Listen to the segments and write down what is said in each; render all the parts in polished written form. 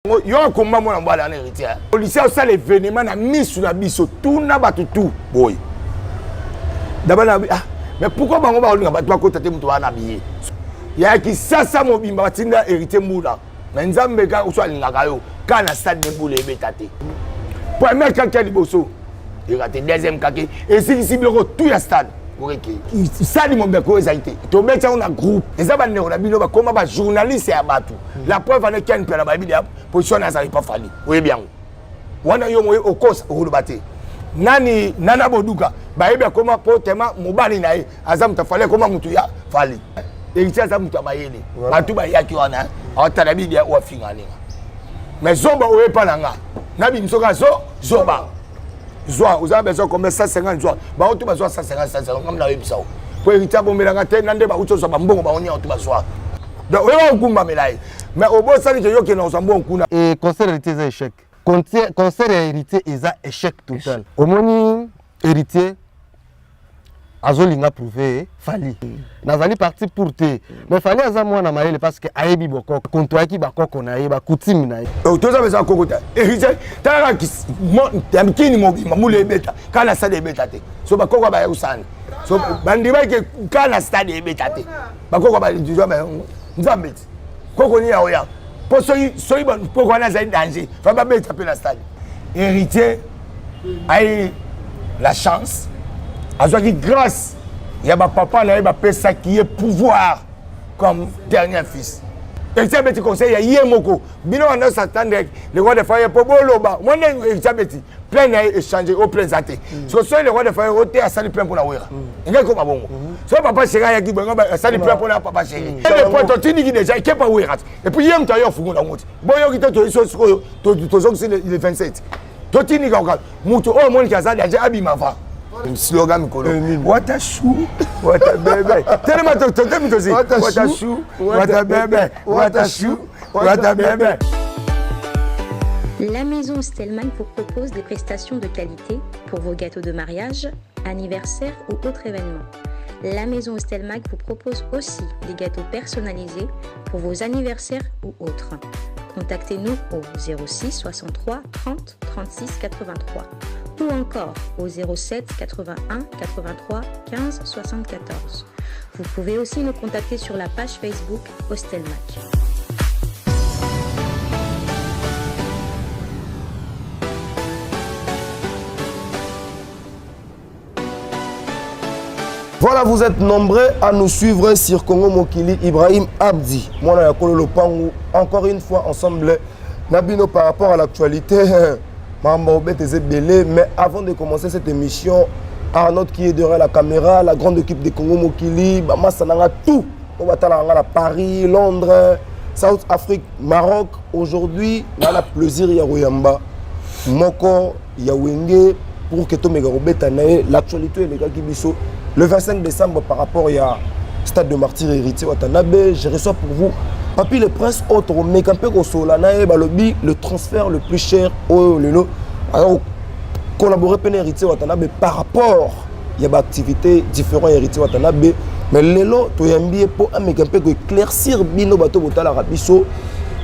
Yo akomba mwana mobali wana héritier. Policier osala événement na misu na biso tuna bato tu boye. D'abord na ah mais pourquoi bango baolinga bato bakota te moto wana biye. Ya kisasa mobimba batinda héritier mbula. Mais Nzambe kaka oso alingaka yo kaka na stade de mbula ebeta te. Première kake ya liboso erate, deuxième kake esilisi biloko tout ya stade. Oreke stade mobeko ezali te, tobeti yango na groupe. Eza bandeko na bino bakoma bajournaliste ya bato. La preuve ane Ken Mpiana bayebi deya position na azali pa Fally. Oyebi yango wana yo moye okosa okoloba te. Nani nana boduka bayebi akoma po tema mobali na ye aza moto afali, akoma motu ya Fally. Héritier aza moto ya mayele. Bato bayaki wana aotala bidia oyo afinga ninga, mais zoba oyo epa na nga nabimiso kaka zo zoba zwa oza besoin combien? 150 zwa bango tu bazwa 150 150. Ngam nayebisa o po héritier abombelanga te na nde bauti ozwa bambongo bango nyonso tu bazwa. Donc oyeba kogumbamela ye, mais obosani ke yo okende kozwa mbongo kuna. Et concert héritier eza échec. Concert ya héritier eza échec total. Omoni, héritier azolinga prouver Fally. Nazali parti pour te, mais Fally aza mwana mayele parce que ayebi bokoko, kontoyaki bakoko na ye, bakutime na ye. Toza besoin koko te. Héritier talaka ya mikini mobimba mulu ebeta kaka na stade ebeta te. So bakoko baya kosana so bandimaki kaka na stade ebeta te. Bakoko bandima Nzambe ti koko nini aoya mpo soki soki koko wana azali danger, fa babeta mpe na stade. Héritier ayi la chance, azwaki grâce ya bapapa na ye, bapesaki ye pouvoir comme dernier fils. Héritier abeti conseil ya ye moko. Bino wana s'attendre le roi de fire mpo boloba mwa ndenge héritier abeti plein na ye échange o plein eza te. So soki le roi de fire o te asali plein mpona Wera, engai koma bongo. Soki papa chéri ayaki bongo, asali plein mpona papa chéri le point totindiki déjà ekepa Wera te. Et puis ye moto aye ofungola yango te. Boyoki te, toyi so sikoyo tozongisi le 27, totindika koka moto oyo omoniki aza danger abima va slogan mikolo wata chou wata bebe telema totemi tozi wata chou wata bebe wata chou wata bebe. La maison Stellman vous propose des prestations de qualité pour vos gâteaux de mariage, anniversaire ou autres événements. La maison Stelmag vous propose aussi des gâteaux personnalisés pour vos anniversaires ou autres. Contactez-nous au 06 63 30 36 83 ou encore au 07 81 83 15 74. Vous pouvez aussi nous contacter sur la page Facebook Hostelmac. Voilà, vous êtes nombreux à nous suivre sur Congo Mokili. Ibrahim Abdi, moi, Yakolo Lopangu, encore une fois ensemble, na bino par rapport à l'actualité. Mambo belé, mais avant de commencer cette émission, Arnaud qui est derrière la caméra, la grande équipe de Congo Mokili, Bama Sananga, tout, on va à Paris, Londres, South Afrique, Maroc. Aujourd'hui, on a le plaisir ya koyamba moko ya Wenge pour que tomeka kobeta na ye l'actualité elekaki biso le 25 décembre par rapport ya stade de Martyr Héritier Watanabe. Je reçois pour vous Papi le Prince, autre meka mpe kosola na ye. Balobi le transfert le plus cher oyo lelo collaborer mpe na Héritier Watanabe par rapport ya baactivité différent ya Héritier Watanabe. Mais lelo toyambi ye mpo ameka mpe koéclaircir bino bato botalaka biso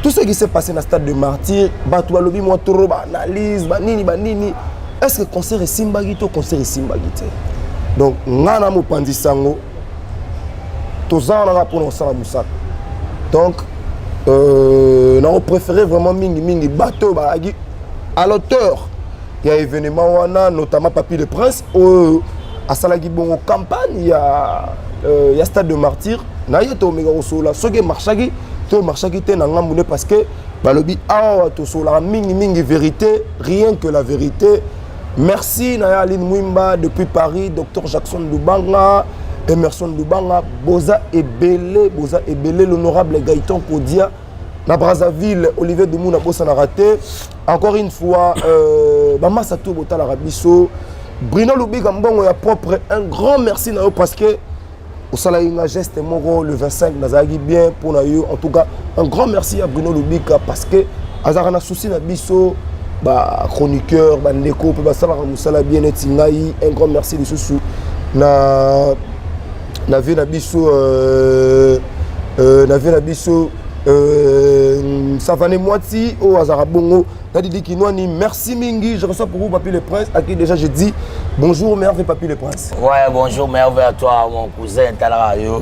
tout ce qui s'est passé na stade de Martyr. Bato balobi mwa toro baanalyse banini banini, est ce que concert esimbaki to concert esimbaki te? Donc nga na mopanzi sango toza wana kaka mpona kosala mosala. Donc nakopréféré vraiment mingimingi bato oyo bazalaki à l'auteur ya événement wana, notamment Papi le Prince oyo asalaki bongo campagne ya stade de Martyr. Na ye tomeka kosola soki emarchaki to emarchaki te na ngambu ne, parce que balobi awa tosolaka mingimingi vérité, rien que la vérité. Merci na ya Aline Mwimba depuis Paris, Dr Jackson Lubanga, Emerson Lubanga, boza ebele, boza ebele. L'honorable Gaëtan Kodia na Brazzaville, Olivier Dumuna bosanaka te. Encore une fois, bamasa to botalaka biso, Bruno Lubika mbongo ya propre, un grand merci na yo parce que osalaki nga geste moko le 25, nazalaki bien mpona yo. En tout cas, un grand merci à Bruno Lubika parce que azalaka na souci na biso bachroniqueur, bandeko mpe basalaka mosala bien neti ngai. Un grand merci lisusu na vie na biso, na vie na biso. Savané Mwati oyo azalaka bongo na Didi Kinwani. Merci mingi. Je reçois pour vous Papy le Prince, à qui déjà je dis bonjour, merveille Papy le Prince. Ouais, bonjour, merveille à toi, mon cousin talaka yo.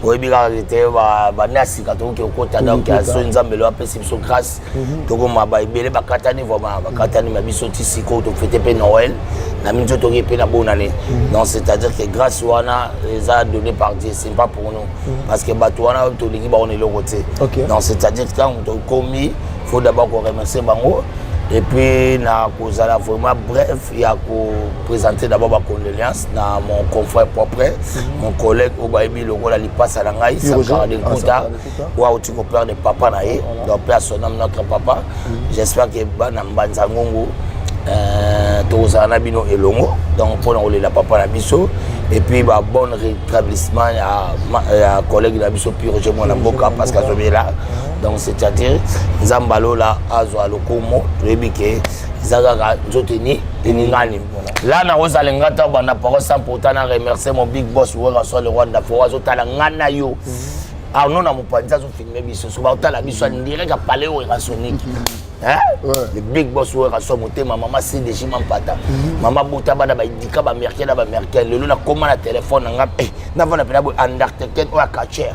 Oyebi kaka te bana sika tokoki kokota, donc aso Nzambe lo apesi biso grâce, tokoma baebele bakatani, vraiment bakatani ma biso ti sikoyo tofete mpe Noël na minzo, toki mpe na bonne année. Donc c'est-à-dire que grâce wana eza donné par Dieu, c'est pas pour nous, parce que bato wana tolingi bango na eloko te. Donc c'est-à-dire que ntango tokomi, faut d'abord koremercier bango et puis na kozala vraiment bref ya koprésenter d'abord bacondoléance na mon confrère propre, mon collègue oyo bayebi lokola lipasa na ngai, Sankara de Nkuta, oyo auti koperdre papa na ye. Donc paix à son âme, notre papa. J'espère que bana Mbanza Ngungu tokozala na bino elongo, donc mpona kolela papa na biso. Et puis ba bon rétablissement ya collègue na biso Purge, mwana mboka, parce que azobela. Donc c'est-à-dire Nzambe alola azwa lokumu. Toyebi ke eza kaka nzoto eni eningani la. Nakozala nga ntango banda parole sans pourtant na remercier mon big boss Werrason, le roi d'Afro. Azotala nga na yo, Arno na mopanzi, azofilme biso, so baotala biso en direct apale oyo Werrasonique. Hein? Le big boss oyo aso motema, mama CDG Mampata, mama bota bana baidika baaméricain na baaméricain. Lelo nakóma na telefone na nga, navanda mpena boye, Undertaker oyo akacher: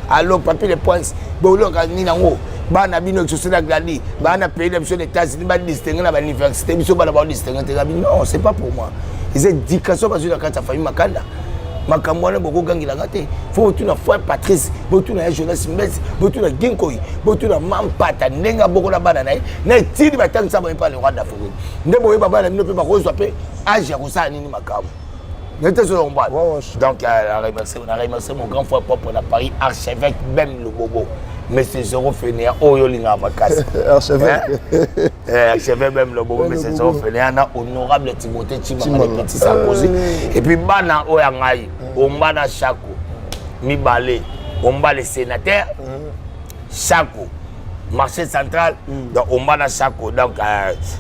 "Allo Papi le Prince, boloka nini yango? Bana bino exaucé na Gladi, bana pays na biso na États-Unis, badistingue na bauniversité, biso bana baodistingue te." Gabi: "Non, c'est pas pour moi, eza éducation bazwi na kati ya famille Makanda. Makambo wana bokogangelanga te. Fo botuna frère Patrice, botuna ya Jonas Mbesi, botuna Ginkoi, botuna Mampata ndenge abokola bana na ye na etindi batangisa bango epa le roi d'Afrique. Nde boyeba bana bino mpe bakozwa mpe age ya kosala nini makambo nete so comprendre." Donc na remercier mon grand frère propre na Paris, archevêque Bem Lobobo, monsieur Zéro Fainéant oyo olingaka makasi. Archevêque. Archevêque Bem Lobobo, monsieur Zéro Fainéant na honorable Timothée Chimanga, le petit Sarkozy. Et puis bana oyo ya ngai, Omba na Chako mibale, Omba le sénateur, Chako marché central. Donc Omba na Chako, donc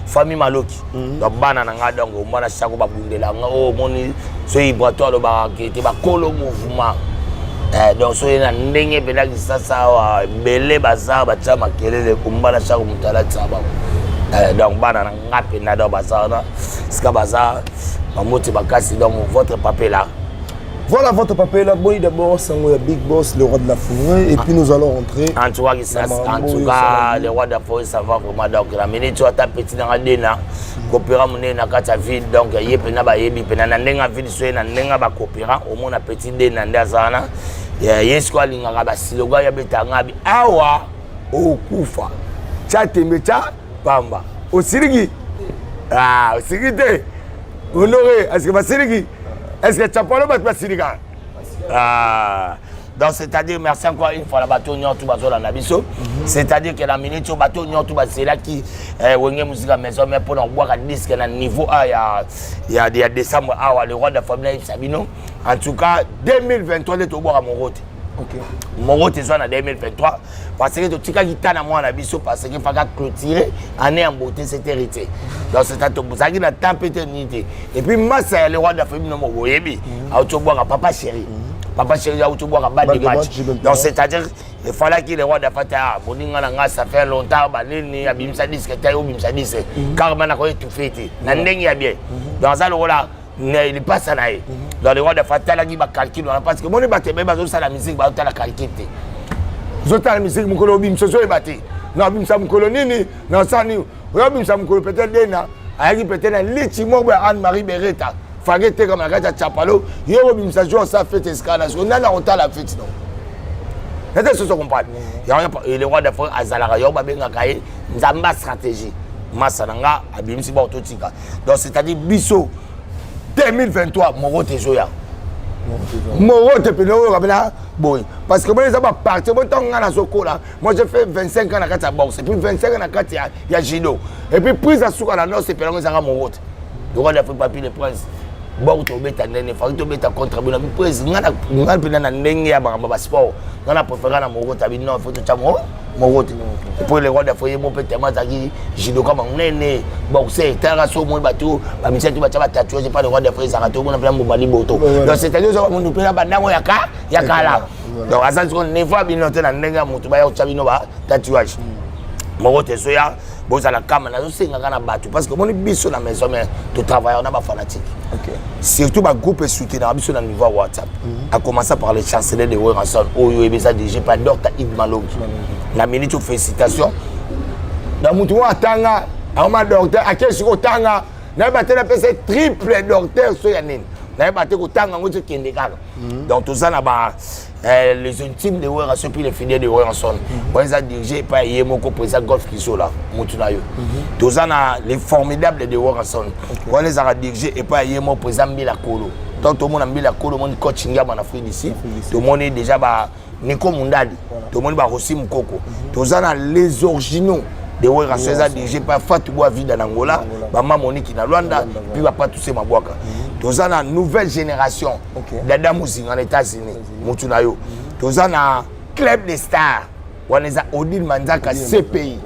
famille Maloki, donc bana na ngai, donc Omba na Chako babundela nga oyo omoni so Ibrato alobaka ke te bakolo mouvement. Donc soki na ndenge mpenza Kisasa awa ebele baza batya makelele, Omba na Chako moto alatisa bango. Donc bana na nga mpenza, donc baza wana sika baza bamoti makasi. Donc votre papa est là. Voilà, votre papa est là. Bon, d'abord, c'est un big boss, le roi de la forêt. Et puis nous allons rentrer. En tout cas, en tout cas, le roi de la forêt, ça va vraiment. Donc, la minute, tu as ta petit dans la dena, coopérant monene na kati ya ville. Donc, ye pena bayebi pena na ndenge ya ville, so ye na ndenge bacoopérant, omona petit dena nde aza wana. Ye sikoyo alingaka basiloga ya betanga abi awa okufa tya tembe tya pamba osiliki. Ah, osiliki te, Honore? Est ce que basiliki? Est ce que Chapalo bato basilika? Ah. Donc c'est-à-dire merci encore une fois na bato nyonso bazolanda biso. C'est-à-dire que na minute oyo, bato nyonso bazelaki Wenge Musica Maison Mère mpona kobwaka disque na niveau a ya décembre awa, le roi de la famille ayebisa bino, en tout cas 2023 nde tobwaka moko te. Moko te ezwa na 2023, parce que totikaki ta na mwana na biso, parce que faka clôturer année en beauté, c'était héritier. Donc c'est tozalaki na temps mpe te nini te. Et puis masa ya le roi de la famille, bino moko boyebi, auti obwaka Papa Chéri, Papa Chéri auti obwaka balle de match. Donc c'est-à-dire il fallait que le roi de la famille, ah, boninga na nga, ça fait longtemps banini abimisa disque te, obimisa disque carrément na koétouffe te na ndenge ya bien. Donc aza lokola lipasa na ye. Donc le roi de famille atalaki bacalcul wana, parce que moni bato ebele bazosala musique, bazotala calcul te. Ozotala musique mokolo obimisa, ozoyeba te na obimisa mokolo nini, na osala nini. Oyo obimisa mokolo peut-être dena ayaki peut-être na liti moko boye, Anne Marie Bereta fage etekama na kati ya Chapalo. Yo obimisa jour osala fête esika na siko nani akotala fête? No ete soso comprendre yango. Le roi de forêt azalaka yango, babengaka ye Nzambe ya stratégie. Masa na nga abimisi bao totika. Donc c'est-à-dire biso 2023 moko te ezoya, moko te pene oyo kapena boye, parce que boye eza baparti bo. Ntango nga nazokola, moi j'ai fait 25 ans na kati ya boxe et puis 25 ans na kati ya judo et puis prise ya suka na nord sepelango ezanga moko te. Le roi d'Afrique, Papi le Prince, boko tobeta ndenge faki tobeta contre bino prise. Nga mpena na ndenge ya makambo basport, nga na préféra na moko tabi non, faut totya moko te. Et puis le roi d'Afrique ye mo mpe tema azalaki judoka monene, boxer. Talaka so omoni bato bamisia te batya batatouage epa le roi d'Afrique, ezalaka te omona mpena mboma liboto. Donc c'est-à-dire ozoka mundu mpena bandango ya kala. Donc aza siko niveau ya bino te na ndenge ya motu baya kotya bino batatouage. Moko te ezoya, bozala kama. Nazosengaka na bato parce que omoni biso na maison mais totravaillaka na bafanatique, surtout bagroupe esoutenaka biso na niveau ya WhatsApp, à commencer par le chancelier de Werrason oyo oyebi eza dirigé par Dr Yves Malongi. Na minute o félicitation na mutu moko atanga akoma docteur, ake sikoyo otanga, nayeba te, napesa triple docteur so ya nini, nayeba te, kotanga yango ezokende kaka. Donc toza na ba les intimes de Werrason puis les fidèles de Werrason oyo eza dirigé epai ye moko président Golf Kisola, mutu na yo. Toza na les formidables de Werrason, wana ezalaka dirigé epai ye moko président Mbila Kolo. Donc tomona Mbila Kolo, omoni coach Ngiama na Afrique d'ici, tomoni déjà ba Nico Mundali, tomoni ba Rossi Mukoko. Toza na les originaux de Werrason, eza dirigé par Fatou Boa Vida na Angola, bama Moniki na Lwanda, puis bapa Tuse Mabwaka. Toza na nouvelle génération, Dada Mozinga na États-Unis, mutu na yo. Toza na club de stars, wana eza Odile Manzaka, CPI,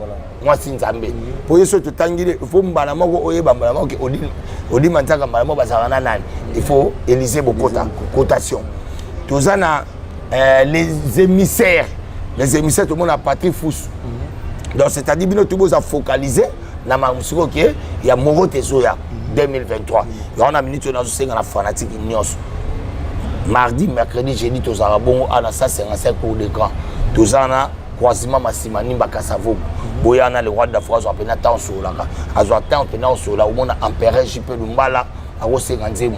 mwasi Nzambe. Po ye soki totangili, il faut mbala moko oyeba mbala moko ke Odile Manzaka, mbala moko bazalaka na nani, il faut Élysée Bokota cotation. Toza na les émissaires, les émissaires, tomona Patrick Fusu. Donc c'est-à-dire bino to boza focalisé na makambo sikoyo ke ya moko te ezoya 2023. Yango na minute oyo nazosenga na fanatique nyonso, mardi, mercredi, jeudi tozalaka bongo a na 155 cour de grand, toza na croisement Masima Nimba Kasavogo. Boya na le roi d'Afrique, azwa mpena temps osololaka, azwa temps mpena osola. Omona empereur JP Lumbala akosenga nzembo,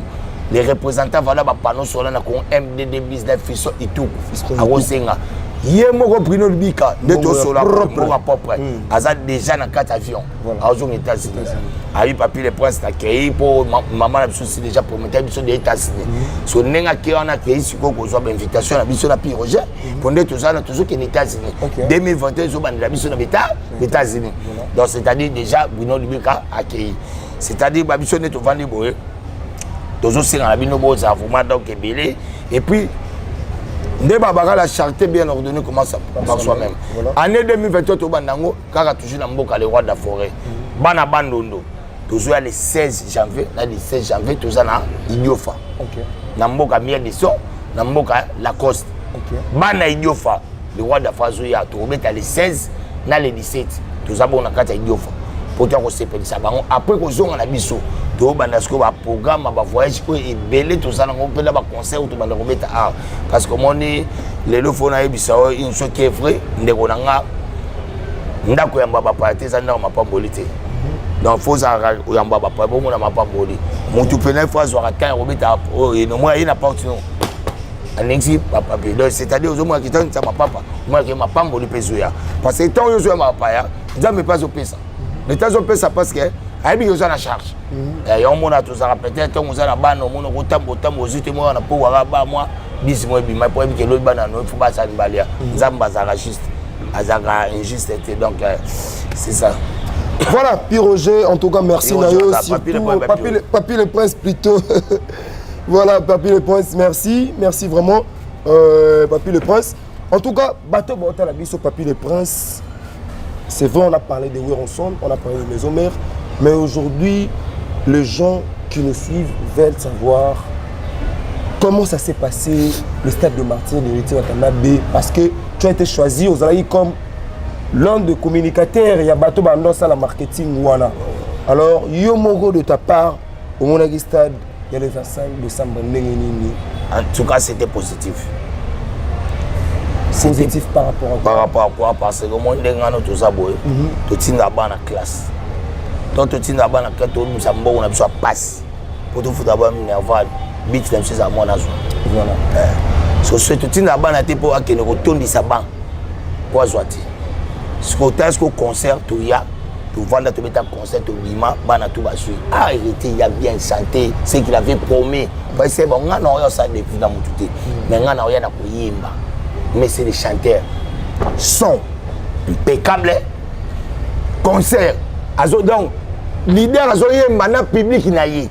les représentants vala bapano sola na Congo MDD Business Fiso Ituku akosenga, ye moko Bruno Lubika nde tosola mboka propre, aza déjà na kati avion azonga États-Unis. Ayi Papi le Prince nakei mpo mama na biso si déjà prometteur biso de États-Unis. So ndenge akei wana, akei sikoyo kozwa bainvitation na biso na Pi Roger, mpo nde toza na tozokende États-Unis 2021, ezobandela biso na beta États-Unis. Donc c'est-à-dire déjà Bruno Lubika akei, c'est-à-dire babiso nde tovandi boye, tozosenga na bino bozala vraiment donc ebele. Et puis nde babaka, la charité bien ordonnée commence par soi-même. Année 2023 tobanda yango kaka toujours na mboka le roi de la forêt. Bana Bandondo, tozoya le 16 janvier na 17 janvier, toza na Idiofa, na mboka Miel de Son, na mboka Lacoste. Bana Idiofa, le roi de la forêt azoya, tokobeta le 16 na le 17. Toza bongo na kati ya Idiofa po toya kosepelisa bango. Après kozonga na biso, tobanda sikoyo baprogramme ya bavoyage oyo ebele toza nango, mpe na baconcert oyo tobanda kobeta awa, parce que omoni lelo fo nayebisa oyo une chose qui est vrai, ndeko na nga, ndako yamba bapaya te, eza ndako mapamboli te. Donc fo ozalaka oyamba bapaya, bomona mapamboli. Motu pene fo azwaka temps ya kobeta oyo enomo aye na porte no alingisi bapapier. Donc c'est-à-dire ozomona kitanisa mapapa, omonake mapamboli mpe ezoya, parce que ntango oyo ozoya mapaya, Nzambe mpe azopesa leta, azopesa parce que ayebi ke oza na charge. Yango mona tozalaka peut-être ntango oza na bana, omona kotambo otambo, ozwi te mwana mpo waka ba mwa bisi mo ebima, mpo oyebi ke lobi bana no ifo basali balia. Nzambe azalaka juste, azalaka injuste te. Donc c'est ça. Voilà, Pi Roger, en tout cas, merci Pi Roger, Nayo, attends, Papi le surtout Prince, Papi, Papi le Prince plutôt. Voilà, Papi le Prince, merci, merci vraiment, Papi le Prince. En tout cas, bateau Bota la biso Papi le Prince, c'est vrai, on a parlé de Werrason, on a parlé de Maison Mère, mais aujourd'hui, les gens qui nous suivent veulent savoir comment ça s'est passé, le stade de Martyrs d'Héritier Watanabe, parce que tu as été choisi aux Alliés comme l'un des communicateurs, il y a bateau bando ça la marketing wana. Alors, yo moko de ta part, au Monaki stade, il y a le 25 décembre ndenge nini? En tout cas, c'était positif. Positif par rapport à quoi? Par rapport à quoi? Parce que moi ndenge wana toza boye, totinda bana classe, donc totinda bana classe, tobimisa mbongo na biso ya pasi po tofuta ba minerval, biti na biso ezala mwana azwa. So soki totinda bana te mpo akende kotondisa ban mpo azwa te, sikoyo tala sikoyo concert, toya tovanda, tobeta concert, tobima, bana to bazwi. Ah, Héritier ya bien chanté ce qu'il avait promis, parce que bon, nga na oyo osala depuis na motu te, mais nga na oya na koyemba, mais c'est les chanteurs son impeccable concert azo. Donc leader azoyemba na public na ye.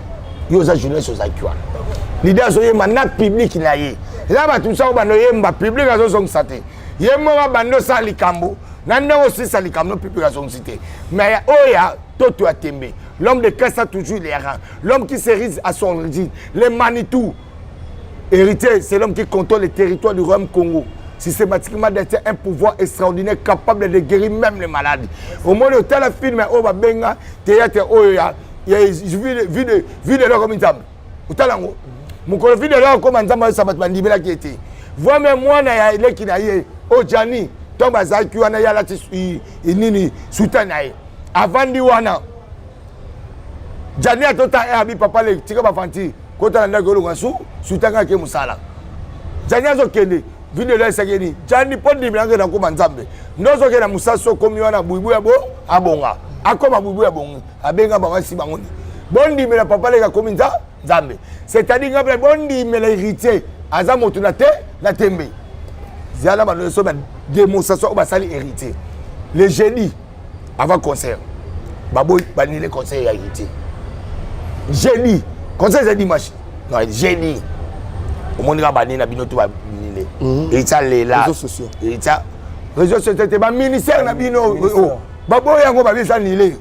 Yo oza journaliste, ozalaki wana, leader azoyemba na public na ye. Eza bato mosusu bando oyemba, public azozongisa te. Ye moko abandi osala likambo na ndenge osisa likambo no, public azongisi te. Mais oyo ya toto ya tembe, l'homme de Christ a toujours les reins, l'homme qui se à son origine, le Manitou Héritier, c'est l'homme qui contrôle le territoire du royaume Congo. Systématiquement détient un pouvoir extraordinaire capable de guérir même les malades. Omoni otala film oyo babenga théâtre oyo ya vie de l'homme nzambe. Otala yango. Mokolo vie de l'homme akoma nzambe ayesa bato bandimelaki ye te. Voit même mwana ya eleki na ye oyo Gianni ntango bazalaki wana ye alati nini soutane na ye avandi wana Gianni atota e abi papa leki tika bafanti kota na ndako olonga su sutanga ake mosala Gianni azokende video esaki nini Gianni mpo ndimela nge nakoma nzambe nde ozokende na mosala so okomi wana buibui abo abonga akoma buibui abongi abenga bango asi bango nini bondimela papa leki akomi nza nzambe c'est-à-dire nga mpe bondimela héritier aza moto na te na tembe zala bando so ba démonstration oyo basali héritier le jeudi avant concert baboyi banile concert ya héritier jeudi concert eza dimanche non jeudi omoni kaka banini na bino to banile héritier alela héritier réseau sociaux te baministère na bino oh, baboyi yango babi eza nile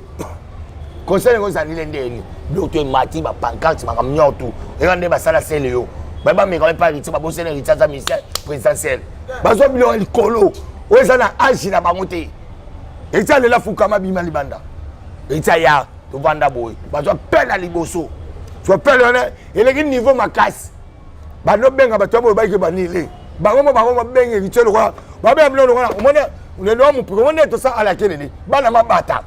concert yango eza nile ndeni biloko to emati bapancarte makambo nyonso eka nde basala sele yo baye bameka epa héritier babosana héritier aza ministère présidentiel bazwa biloko ya likolo oyo eza na age na bango te. Héritier alela fukama bima libanda. Héritier aya tovanda boye bazwa pele ya liboso zwa pele wana eleki niveau makasi bando benga bato ya boye bayike banile bango mo bango babenga héritier lokola babenga bino lokola omoni lelo mopiko omoni nde tosa alakelele bana mabata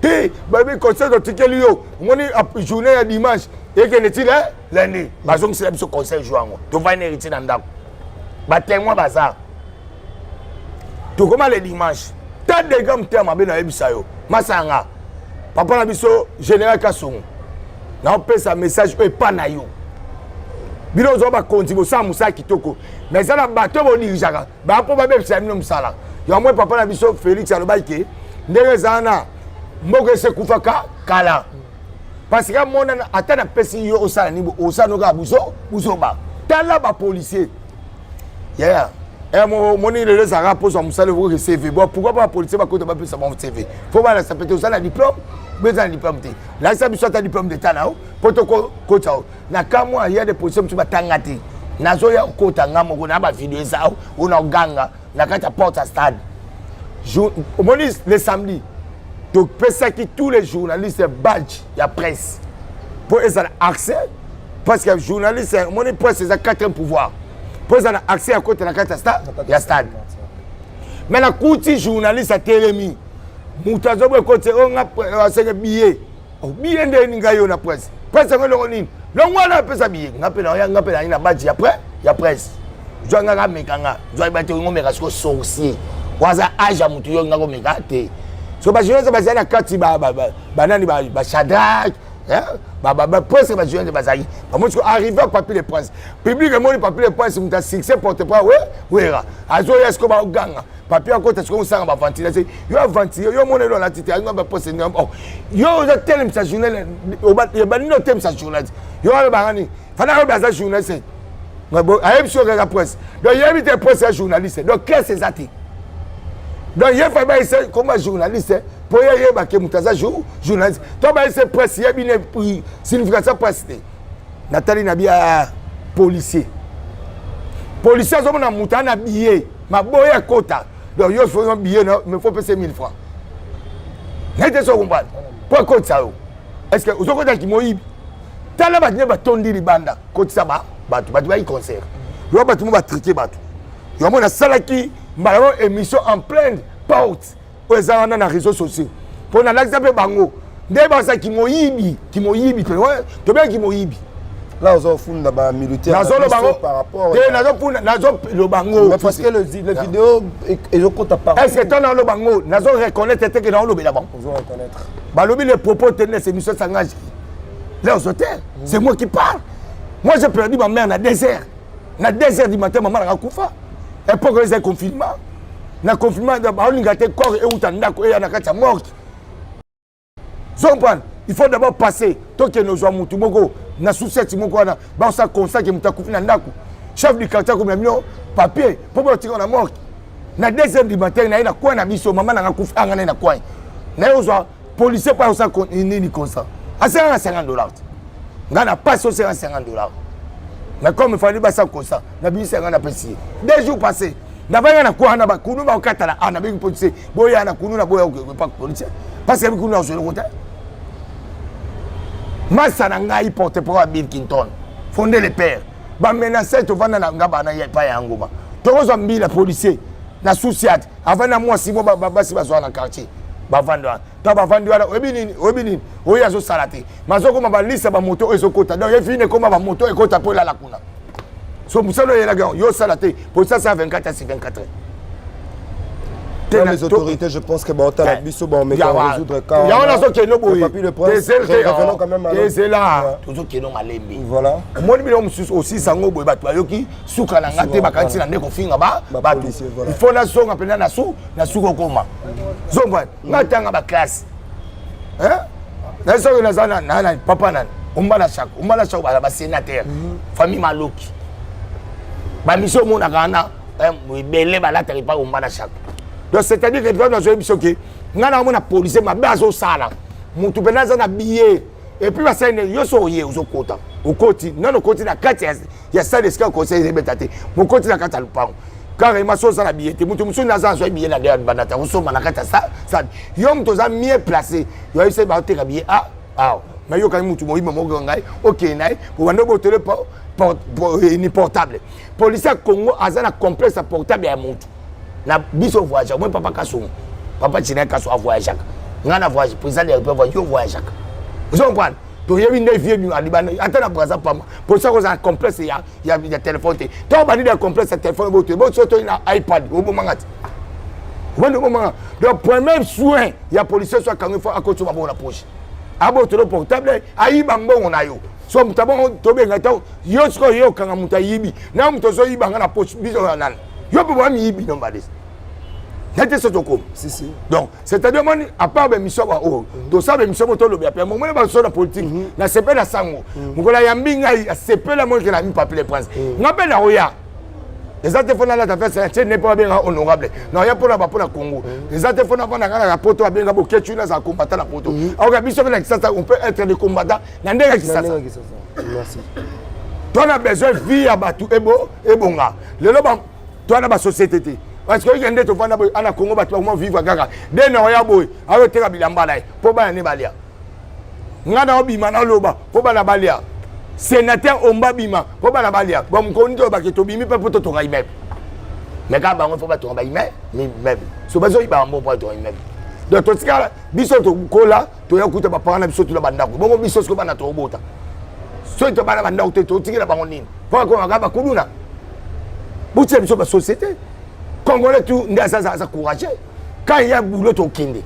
te bayebi concert totikeli yo omoni journée ya dimanche ekende ti le lundi bazongisela biso concert jour yango tovandi na héritier na ndako batemoin baza tokoma le dimanche ta dega motema mabe nayebisa yo masanga papa na biso général kasongo naopesa message oyo epa na yo bino ozwa bakonzi bosala mosala kitoko mais eza na bato bodirigeaka baya mpo babebisela bino mosala yango papa na biso félix alobaki ke ndenge eza wana mboka esi ekufaka kala parce que amonana ata napesi yo osala nini osala noka buzo buzoba tala bapolicier yaya eh, moni lelo ezalaka mposo ya mosala okoki cv bo pourquoi ba policier bakota bapesa bango cv fo balakisa pete oza na diplôme bo eza na diplôme te lakisa biso ata diplôme d'état na yo mpo tokota yo na kamwa ya de policier mosusu batanga te nazoya kokota nga moko na bavideo eza oyo na oganga na kati ya porte ya stade omoni le samedi topesaki tous les journalistes badge ya presse mpo ezala accès parce que journaliste omoni presse eza quatrième pouvoir mpo eza na accès ya kota na kati ya stade me nakuti journaliste atelemi moto azobo ekoti oyo nga asenge billet oh, billet nde ngai yo na presse presse yango eloko nini longo wana apesa billet nga mpe naoya nga mpe nayi na badge ya pre ya presse zwa nga kameka nga zwa yeba te olingo omeka siko sorcier waza age ya motu yo olinga komeka te so bajournaliste bazali na kati banani bashadrak presque bajournaliste bazali bamoni siko arrive ya papi le prince public emoni papi le prince moto ya succès porte pas we wera azoya siko baganga papi akota siko osanga baventilation yo aventurier yo omona elo alati te alinga baposte oh, yo oza telemisa journal ebandi otelemisa journaliste yo alobaka nini fana oyo aza journaliste ayebi soki aza presse donc yebi te presse ya journaliste donc classe eza te donc ye fa bayese koma journaliste mpo ye ayeba ke moto aza journaliste to bayese presse yebi ne signification presse te natali na bia policier policier azomona moto ana billet maboya akota donc yo soki billet mais faut pese 1000 francs naye te so comprendre mpo akotisa yo est ce que ozokota kimoyibi tala bato nde batondi libanda kotisa bato bato bayi concert yo bato mo batrike bato yango nasalaki mbala moko émission en pleine porte oyo eza wana na réseau sociaux mpo nalakisa mpe bango nde baza kimoyibi kimoyibi tobengi kimoyibi Là, ozofunda ba militaire nazoloba ngo te nazofunda nazoloba ngo parce que le, la vidéo ezokota par est ce que ntango naloba ngo nazo reconnaître te ke naolobela bango ozo reconnaître balobi les propos tenus émission s'engage leurs auteurs c'est moi qui parle moi j'ai perdu ma mère na désert na 2 heures du matin mama nanga kufa époque eza confinement na confinement baolinga te corps euta ndako eya na kati ya morgue zompane il faut d'abord passer tokende ozwa motu moko na sous-sete moko wana baosa constat ke moto akufi na ndako chef du quartier akomela bino papier mpo botika na morgue na 2 heures du matin naye na coin na biso mama nanga kufi anga naye na coin naye ozwa policier mpo ayosa nini constat asengaka 50 dollars te ngai na pasi osenga 50 dollars. Mais comme Fally basa kosa na bimisi yanga, napesi ye. 2 jours passé, navanga na kwa na bakunu bakokatana. A nabengi policier, boya na kunu na boya epa policier, parce que bikunu nazwa eloko te. Masa na ngai, porte parole ya Bill Clinton, fondé le père, bamenace. Tovanda na nga bana epai ya ngoma, tokozwa mbila. Policier na susiate avandi na mwasi mo, basi bazwa na quartier, bavandi wana. To bavandi wana, oyebi nini? Oyebi nini oyo azosala te? Mazokoma balisa bamoto oyo ezokota. Donc efini ekoma bamoto ekota mpo elala kuna. So mosala oyelaki yango, yo osala te. Policier asala 24 sur 24 heures. Les autorités, je pense que bon, t'as la biso, bon, mais quand résoudre cas. Yango nazokende boye, tezela, tozokende malembe. Voilà. Omoni biloko mosusu osisa yango boye, bato bayoki suka na nga te, bakanisi na nde kofinga bato. Il faut nazonga mpenza na su na suka okoma zonga. Nga tanga baclasse na soki naza na papa nani, Ombala Chako, Ombala Chako, baza basénateur, famille Maloki. Bamisio omonaka wana ebele balataka epai Ombala Chako. Donc c'est à dire que ntango nazoyebi soki ngai naomona policier mabe azosala, motu mpena aza na billet, et puis basali nde yo so oye ozokota, okoti nano, okoti na kati ya stade, esika conseil ezebeta te, mokoti na kati ya lupango carrément. So oza na billet te, moto mosusu naza azwa billet na nde banda ta kosomba na kati ya stade. Yo moto oza mieux placé, yo ayebisa baoteka billet a awa, mais yokani mutu moyibi moko ngai okende na ye obanda obotele ni portable. Policier ya Congo aza na complexe ya portable ya motu na biso. Voyage moi, papa Kasongo, papa China Kaso avoyageaka, ngai na voyage, président de la République, yo voyageaka, ozo comprendre? Toyebi nde vie alibana ata na Braza pamba. Policier akozala complexe ya telefone te. To bandidi ya complexe ya telefone, boto boso toyi na iPad, obomanga te, obandi obomanga. Donc premier soin ya policier, so akangi, fo akoti mabongo na poche, abotolo portable, ayiba mbongo na yo. So moto abongo tobenga to yo sikoyo, yo okanga moto ayibi na moto ozoyiba nga na poche biso nani, yo mpe boya miyibi no mbadesi nete so tokoma. Si, si. Donc c'est-à-dire omoni, à part bémission baoyo tosala, bémission mo tolobi ape momoni baso na politique, nasepela sango mokolo ayambi ngai, asepela moke na mi Papi le Prince. Nga mpe nakoya, eza te fo nalata veste na tie ne mpo babenga honorable. Naoya mpona bapona Congo, eza te fo navanda ngai na poto, babenga Bokecu, nazala combattant na poto. Aoka biso mpe na Kisasa, on peut être des combattants na ndenge ya Kisasa. Merci. To na besoin vie ya bato ebo ebonga. Lelo to na basociété te, parce que oyike nde tovanda boye ana Congo, bato bakoma vivre kaka nde na oya boye, ayoteka bilamba na ye mpo bana ne balia. Nga na obima naloba mpo bana balia, sénateur Omba bima mpo bana balia. Bon, mokoni to bake tobimi mpe mpo totonga immeuble, mais kaka bango fo batonga baimmeuble, so bazoyiba bango mpo batonga immeuble. Donc totikala biso tokola, toya kuta baparent na biso tuna bandako bongo. Biso sikoyo bana tobota, soki tobana bandako te, totikela bango nini? Mpo akomaka bakuluna. Botia biso basociété. Congolais tout nde aza courageux. Quand il y a boulot, tokende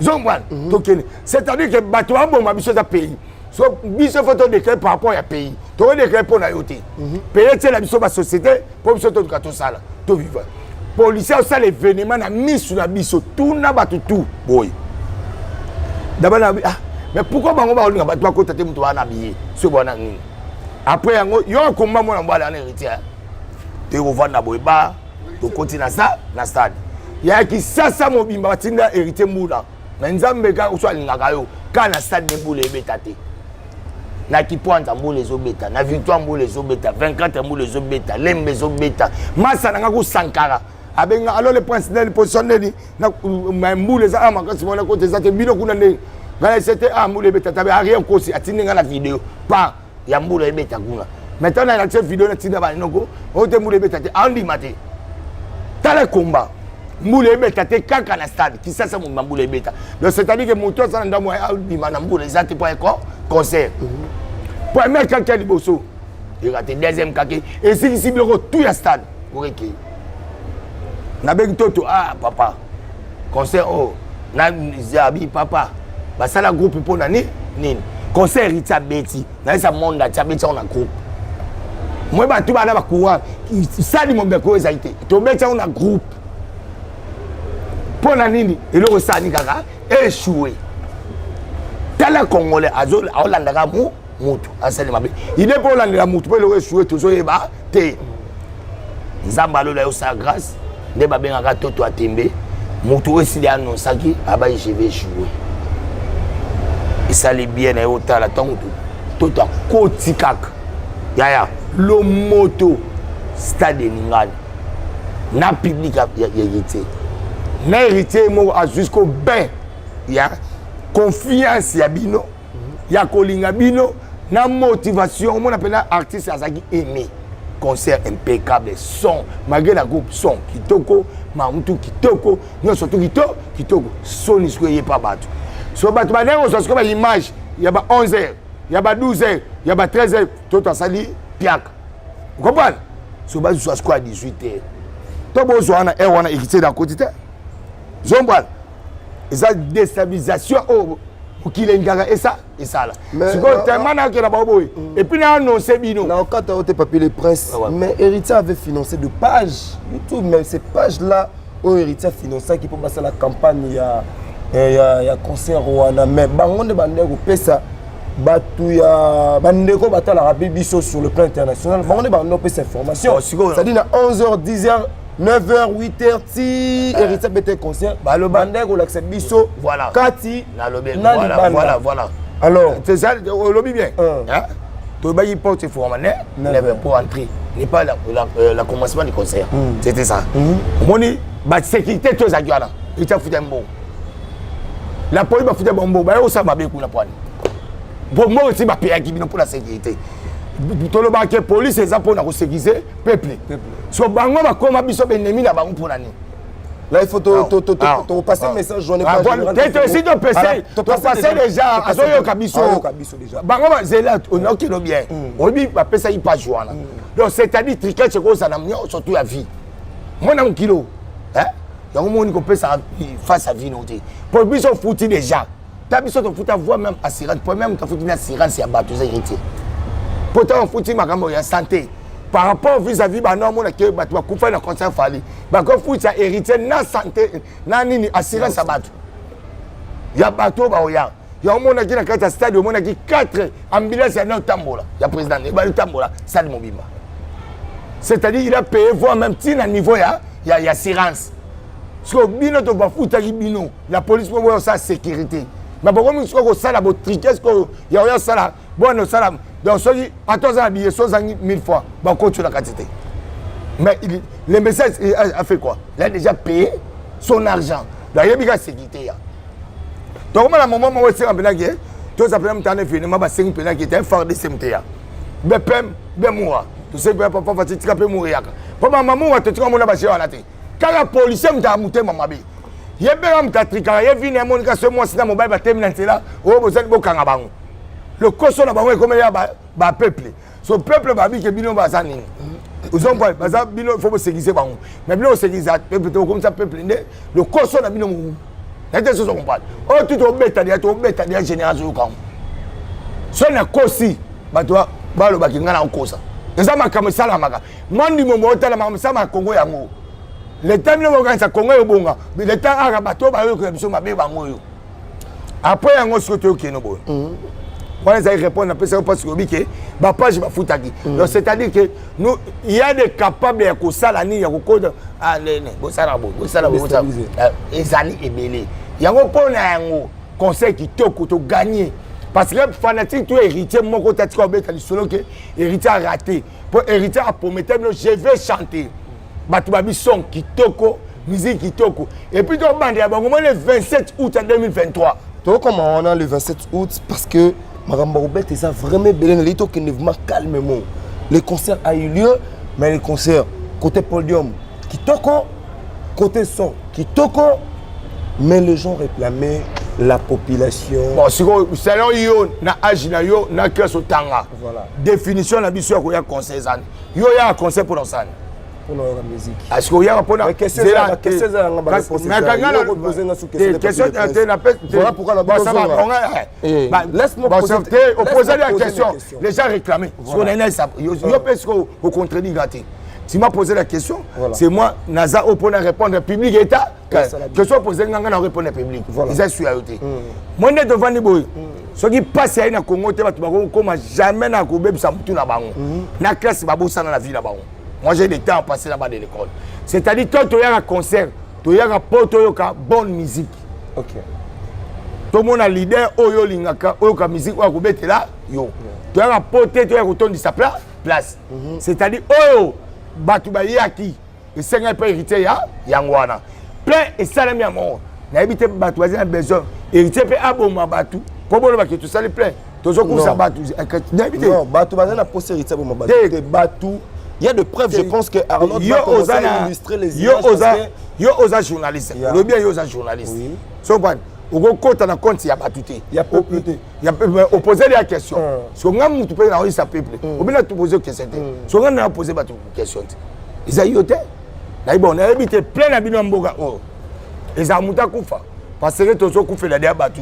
zombwana, tokende. C'est-à-dire que bato baboma biso eza pays. So biso fo todéclare par rapport ya pays, tokodéclare mpo na yo te. Pays etiela biso basociété mpo biso totuka tosala, tovivre. Policier osala événement na misu na biso, tuna bato tu boye d'abord na ah, mais pourquoi bango bakolinga bato bakota te? Moto wana na billet soki bwana nini. Après yango yo akomba mwana mobali wana héritier toyekovanda boye, ba tokoti na sa na stade ya Kisasa mobimba, batinda héritier mbula me Nzambe kaka so alingaka yo kaka na stade ne mbula ebeta te. Na Kipwanza mbula ezobeta, na Victoire mbula ezobeta, 24 mbula ezobeta, Lembe ezobeta. Masa na nga kusankara abenga: "Allo le Prince, neni position neni na mbula eza a makasi mona kota eza te, bino kuna ndenge?" Ngai ese te, a mbula ebeta tabe arien kosi. Atindi nga na video pa ya mbula ebeta kuna. Maintenant na tie video, natinda banoko oyo te, mbula ebeta te, andima te. Tala ekomba mbula ebeta te kaka na stade Kisasa mobimba mbula ebeta. Donc c'est à dire que moto aza na ndambo abima na mbula eza te mpo eko concert. Première kake ya liboso erate, deuxième kake esilisi biloko tout ya stade koreke. Nabengi toto: "Ah papa, concert oyo na abi papa basala groupe mpo na nini nini, concert Héritier abeti, nayesa monde ati abeti yango na groupe moi, bato bana bacourant sali mobeko oyo ezali te, tobeti yango na groupe mpo na nini? Eloko esali kaka échoué." Tala, Congolais aolandaka mu mutu asali mabe ide mpo olandela mutu mpo eloko échoué, tozoyeba te. Nzambe alola yo sa grâce nde babengaka toto atembe motu oyo esili annonsaki abai: "Je vais jouer." Esali bien na ye. Otala ntango toto akoti kaka. Yaya lomoto stade eningani na public ya Héritier, na Héritier moko azwi jusqu'au bain ya confiance ya bino, ya kolinga bino na motivation. Omona mpena artiste azalaki aimé, concert impeccable, son malgré la groupe, son kitoko, mamutu kitoko, nyonso tu kitoko kitoko. Soni sikoyo eyepa bato, so bato bandenge kozwa sikoyo baimage ya ba 11 heures, ya ba 12 heures, ya ba 13 heures, to tosali piaka, comprendre? So bazwa sikoyo ya 18 heures, to bozwa wana heure wana, Héritier nakoti te. Zombwana eza déstabilisation oyo mokili elingaka esa esala. Sikoyo tellement nakokenda bango boye et puis na annonce bino. Na okata oyo te, Papi le Prince. Mais Héritier avait financé de pages YouTube, mais ces pages là oyo Héritier afinançaki mpo basala campagne ya concert wana, mais bango nde bandeko kopesa bato ya bandeko batalaka mpe biso sur le plan international, bango nde bando kopesa information, c'est-à-dire na 11h, 10h, 9h, 8h ti Héritier bete concert, bandeko kolakisa biso kati na libanda. Voilà. Alors c'est ça, olobi bien. Tobaki porte efongama ne 9 pour entrer, n'est pas la commencement du concert. C'était ça. Omoni basécurité to ezalaki wana, Héritier afuta mbongo, la police bafuta bango, baye kosala mabe kuna pwani po mbongo esi bapeyaki bino mpona sécurité. Tolobaka ke police eza mpona kosécuriser peuple, so bango bakoma biso benemi na bango mpona nini? Là, il faut te passer un message. J'en ai pas. Esi topase déjà, azoyoka biso. Bango bazela, okeno bien, oyebi bapesaki page wana. Donc c'est-à-dire trucage ekozala nyonso tu ya vie mwana mokilo yango moni kopesa face à vie no te, po biso futi déjà, ta biso tofuta voie même assurance, po même tofuti na assurance ya bato eza Héritier, po ta ofuti makambo ya santé par rapport vis-à-vis bano amona ke bato bakufa na concert Fally, bakofutisa Héritier na santé na nini, assurance ya bato, ya bato oyo baoya. Ya omonaki na kati ya stade, omonaki 4 ambulance ya otambola ya président ebali otambola stade mobimba, c'est-à-dire il a payé voire même ntina niveau ya assurance. Sikoyo bino to bafutaki bino la police mpo boya osala sécurité, mais bokomi sikoyo kosala botriquer. Sikoyo ya oya osala bwana osala, donc soki ata oza na billet, so ozangi 1000 fois, bakoti na kati te. Mais le message a fait quoi? Il a déjà payé son argent, donc ayebi ka sécurité ya tokomona moment moko esenga mpenaki toza mpena moto ana événement, basengi mpenaki te FARDC moto ya BPM be mura, tosengi mpe papa Fati tika mpe mura eyaka mpo mama mura totika mona basie wana te. Kaka policier moto ya motema mabe, ye mpe kaka moto atrikaka ye vini, amonika so mwasi na mobali batemi na nzela oyo bozali bokanga bango, lokoso na bango ekomeli ya bapeuple. So peuple babike bino baza nini, ozompa baza bino, faut bosécuriser bango, mais bino bosécuriser peuple te, okomisa peuple nde lokoso na bino moku na te. Sozo comprendre oyo tu tobeta deya, tobeta deya génération oyokango. So nakosi, bato balobaki ngai nakokosa. Eza makambo esalamaka mwa ndimo otala makambo esalamaka Kongo yango. Leta bino bokanisa Kongo ebonga, leta aka bato oyo bayokola biso mabe bango oyo. Après yango sikoyo toyokende boye wana ezali répondre napesaki mpasi oyebi ke bapage bafutaki. Donc c'est à dire que nous, il y a des capables ya kosala nini, ya kokota nene bosala boye, bosala boye, ezali ebele yango. Mpona yango conseil kitoko togagner, parce que fanatique to Héritier moko tatika obeta lisolo ke Héritier a raté, mpo Héritier apromettait bino: je vais chanter. Bato babi son kitoko, musique kitoko, et puis tobandela bango mo le 27 août ya 2023. Tokoma wana le 27 août, parce que makambo ya kobeta eza vraiment ebele. Nalei tokende vraiment calmement. Le concert a eu lieu, mais le concert, côté podium kitoko, côté son kitoko, mais les gens réclamaient la population. Bon, sikoyo selon yo na age na yo na classe otanga, définition na biso ya koya concert ezani yo oyaka concert mpona osani? Mpona oyoka musique. Parce que oyaka mpona Question eza yanga, baréponse. Voilà pourquoi la Laisse-moi poser la question. Les gens réclamaient yo mpe sikoyo ocontredire nga te. Tu m'as posé la question, c'est moi naza oyo mpona répondre public. Eta question posé nga, nga na répondre public, eza su ya yo te. Mo nde tovandi boye, soki mpasi aye na Congo te, bato bakokoma jamais na kobebisa motu na bango na classe, babosana na vie na bango. Moi, j'ai des temps à passer là-bas de l'école, c'est-à-dire toi toyaka concert, toyaka mpo toyoka bonne musique, tomona leader oyo olingaka, oyoka musique oyo akobetela yo. Toyaka mpo te toyaka kotondisa pla place. C'est-à-dire oyo bato bayaki esengaki mpe Héritier ya yango wana plein esalemi ya moko. Nayebi te, bato baza na besoin Héritier mpe aboma bato mpo bolobaki tosali plein, tozokusa bato, nayebi te. Non, bato baza na posa Héritier aboma bato te. Bato, il y a de preuves, je pense que Arnaud va commencer à illustrer les images. Yo oza, yo oza journaliste, olobi yo oza journaliste. So bani okokota na compte ya bato te? Ya peuple te. Opose ya question. So nga mutu mpe naoyisa peuple, obina topose question te. So nga na pose bato question te, eza yo te. Nayebi, bon, nayebi te, plein na bino ya mboka oyo ezala moto akufa, parce que tozokufela deya bato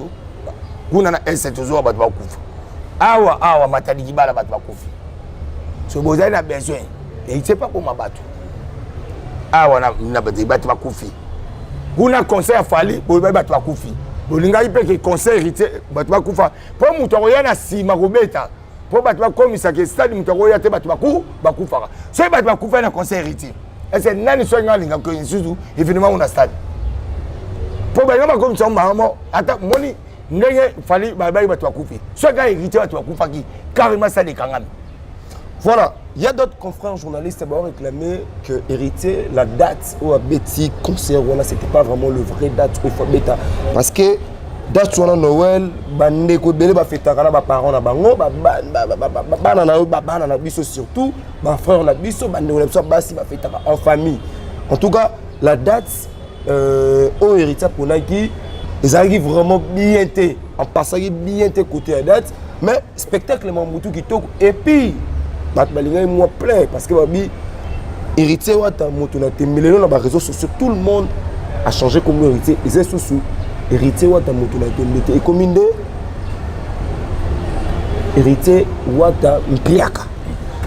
kuna na Est, tozowa bato bakufa awa awa Matadi Kibala, bato bakufi. So bozali na besoin Héritier mpe akoma bato awa na bato bakufi kuna. Concert ya Fally, boyebi bato bakufi. Bolingaki mpe ke concert Héritier bato bakufa mpo moto akoya na nsima kobeta, mpo bato bakomisaka stade, moto akoya te, bato bakufaka. Soki bato bakufa na concert Héritier, ese nani soki nga alingaka lisusu événement na stade? Mpo balinga bakomisa mbala ata moni ndenge Fally babaki bato bakufi. Soki ka Héritier bato bakufaki carrément, stade ekangami. Voilà, il y a d'autres confrères journalistes qui ont réclamé que Héritier, la date où abeti concert, c'était pas vraiment le vrai date oyo abeta. Parce que date wana Noël, bandeko ebele bafetaka na baparent na bango, bana na yo, bana na biso, surtout bafrère na biso, bandeko na biso basi bafetaka en famille. En tout cas, la date oyo Héritier aponaki ezalaki vraiment bien te, en passaki bien te côté ya date, mais spectacle mamutu kitoko. Et puis bato balingaki mwa plein parce que babi Héritier Wata moto na tembe. Lelo na baréseaux sociaux, tout le monde a changé kombo Héritier. Eza susu Héritier Wata moto na tembe te, ekomi nde Héritier Wata Mpiaka.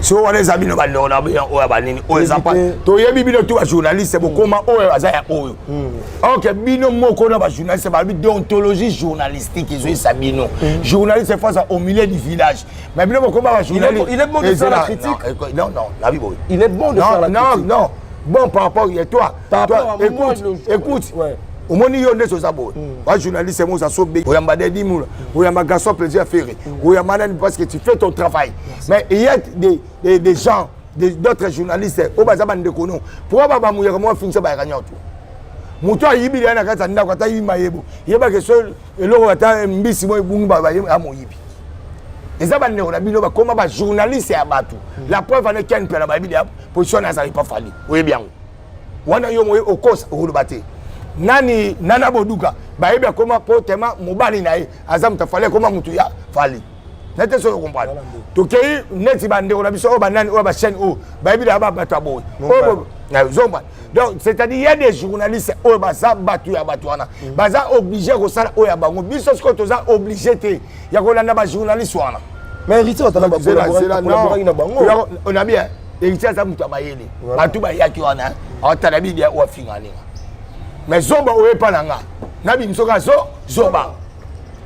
So wana eza bino bandeko na bino oyo banini oyo eza pa toyebi bino tu bajournaliste bokoma oyo aza ya oyo. Ok, bino moko na bajournaliste balobi déontologie journalistique ezoyisa bino journaliste face au milieu du village, mais bino bokoma bajournaliste. Il est bon de faire la critique. Non, non, nabi boye. Il est bon de faire la critique. Non, non, bon, par rapport à toi. Par toi, rapport à écoute, moi, écoute, omoni yo nde oza boye, bajournaliste mo oza so oyamba Dedimula, oyamba Garçon Plaisir Ferré, oyamba nani, parce que tu fais ton travail. Mais il y a des gens, d'autres journalistes oyo baza bandeko no. Pourquoi babamuyaka mwa fingisa bayaka nyonso? Moto ayibili ya na kati ya ndako, ata yibi mayebo, yebake so eloko ata mbisi mo ebungi, ya moyibi eza bandeko na bino bakóma bajournaliste ya bato. La preuve ane Ken Mpe na bayebi ya position na azali pa Fally. Oyebi yango wana, yo moye okosa, okoloba te nani nana boduka bayebi akóma po tema mobali na ye aza moto aFally, akóma motu ya Fally nete. Soki ocomprendre, tokei neti bandeko na biso oyo banani oyo bachaîne oyo bayebi na bato ya boye zomba. Donc c'est-à-dire, il y a des journalistes oyo baza bato ya bato wana, baza obligé kosala oyo ya bango. Biso sikoyo toza obligé te ya kolanda bajournaliste wana. Mais Héritier batana bakolaboraki na bango. Onabi Héritier aza moto ya mayele. Bato bayaki wana aotala bibia oyo afinga ninga, mais zoba oyo epa na nga nabimiso kaka zo zoba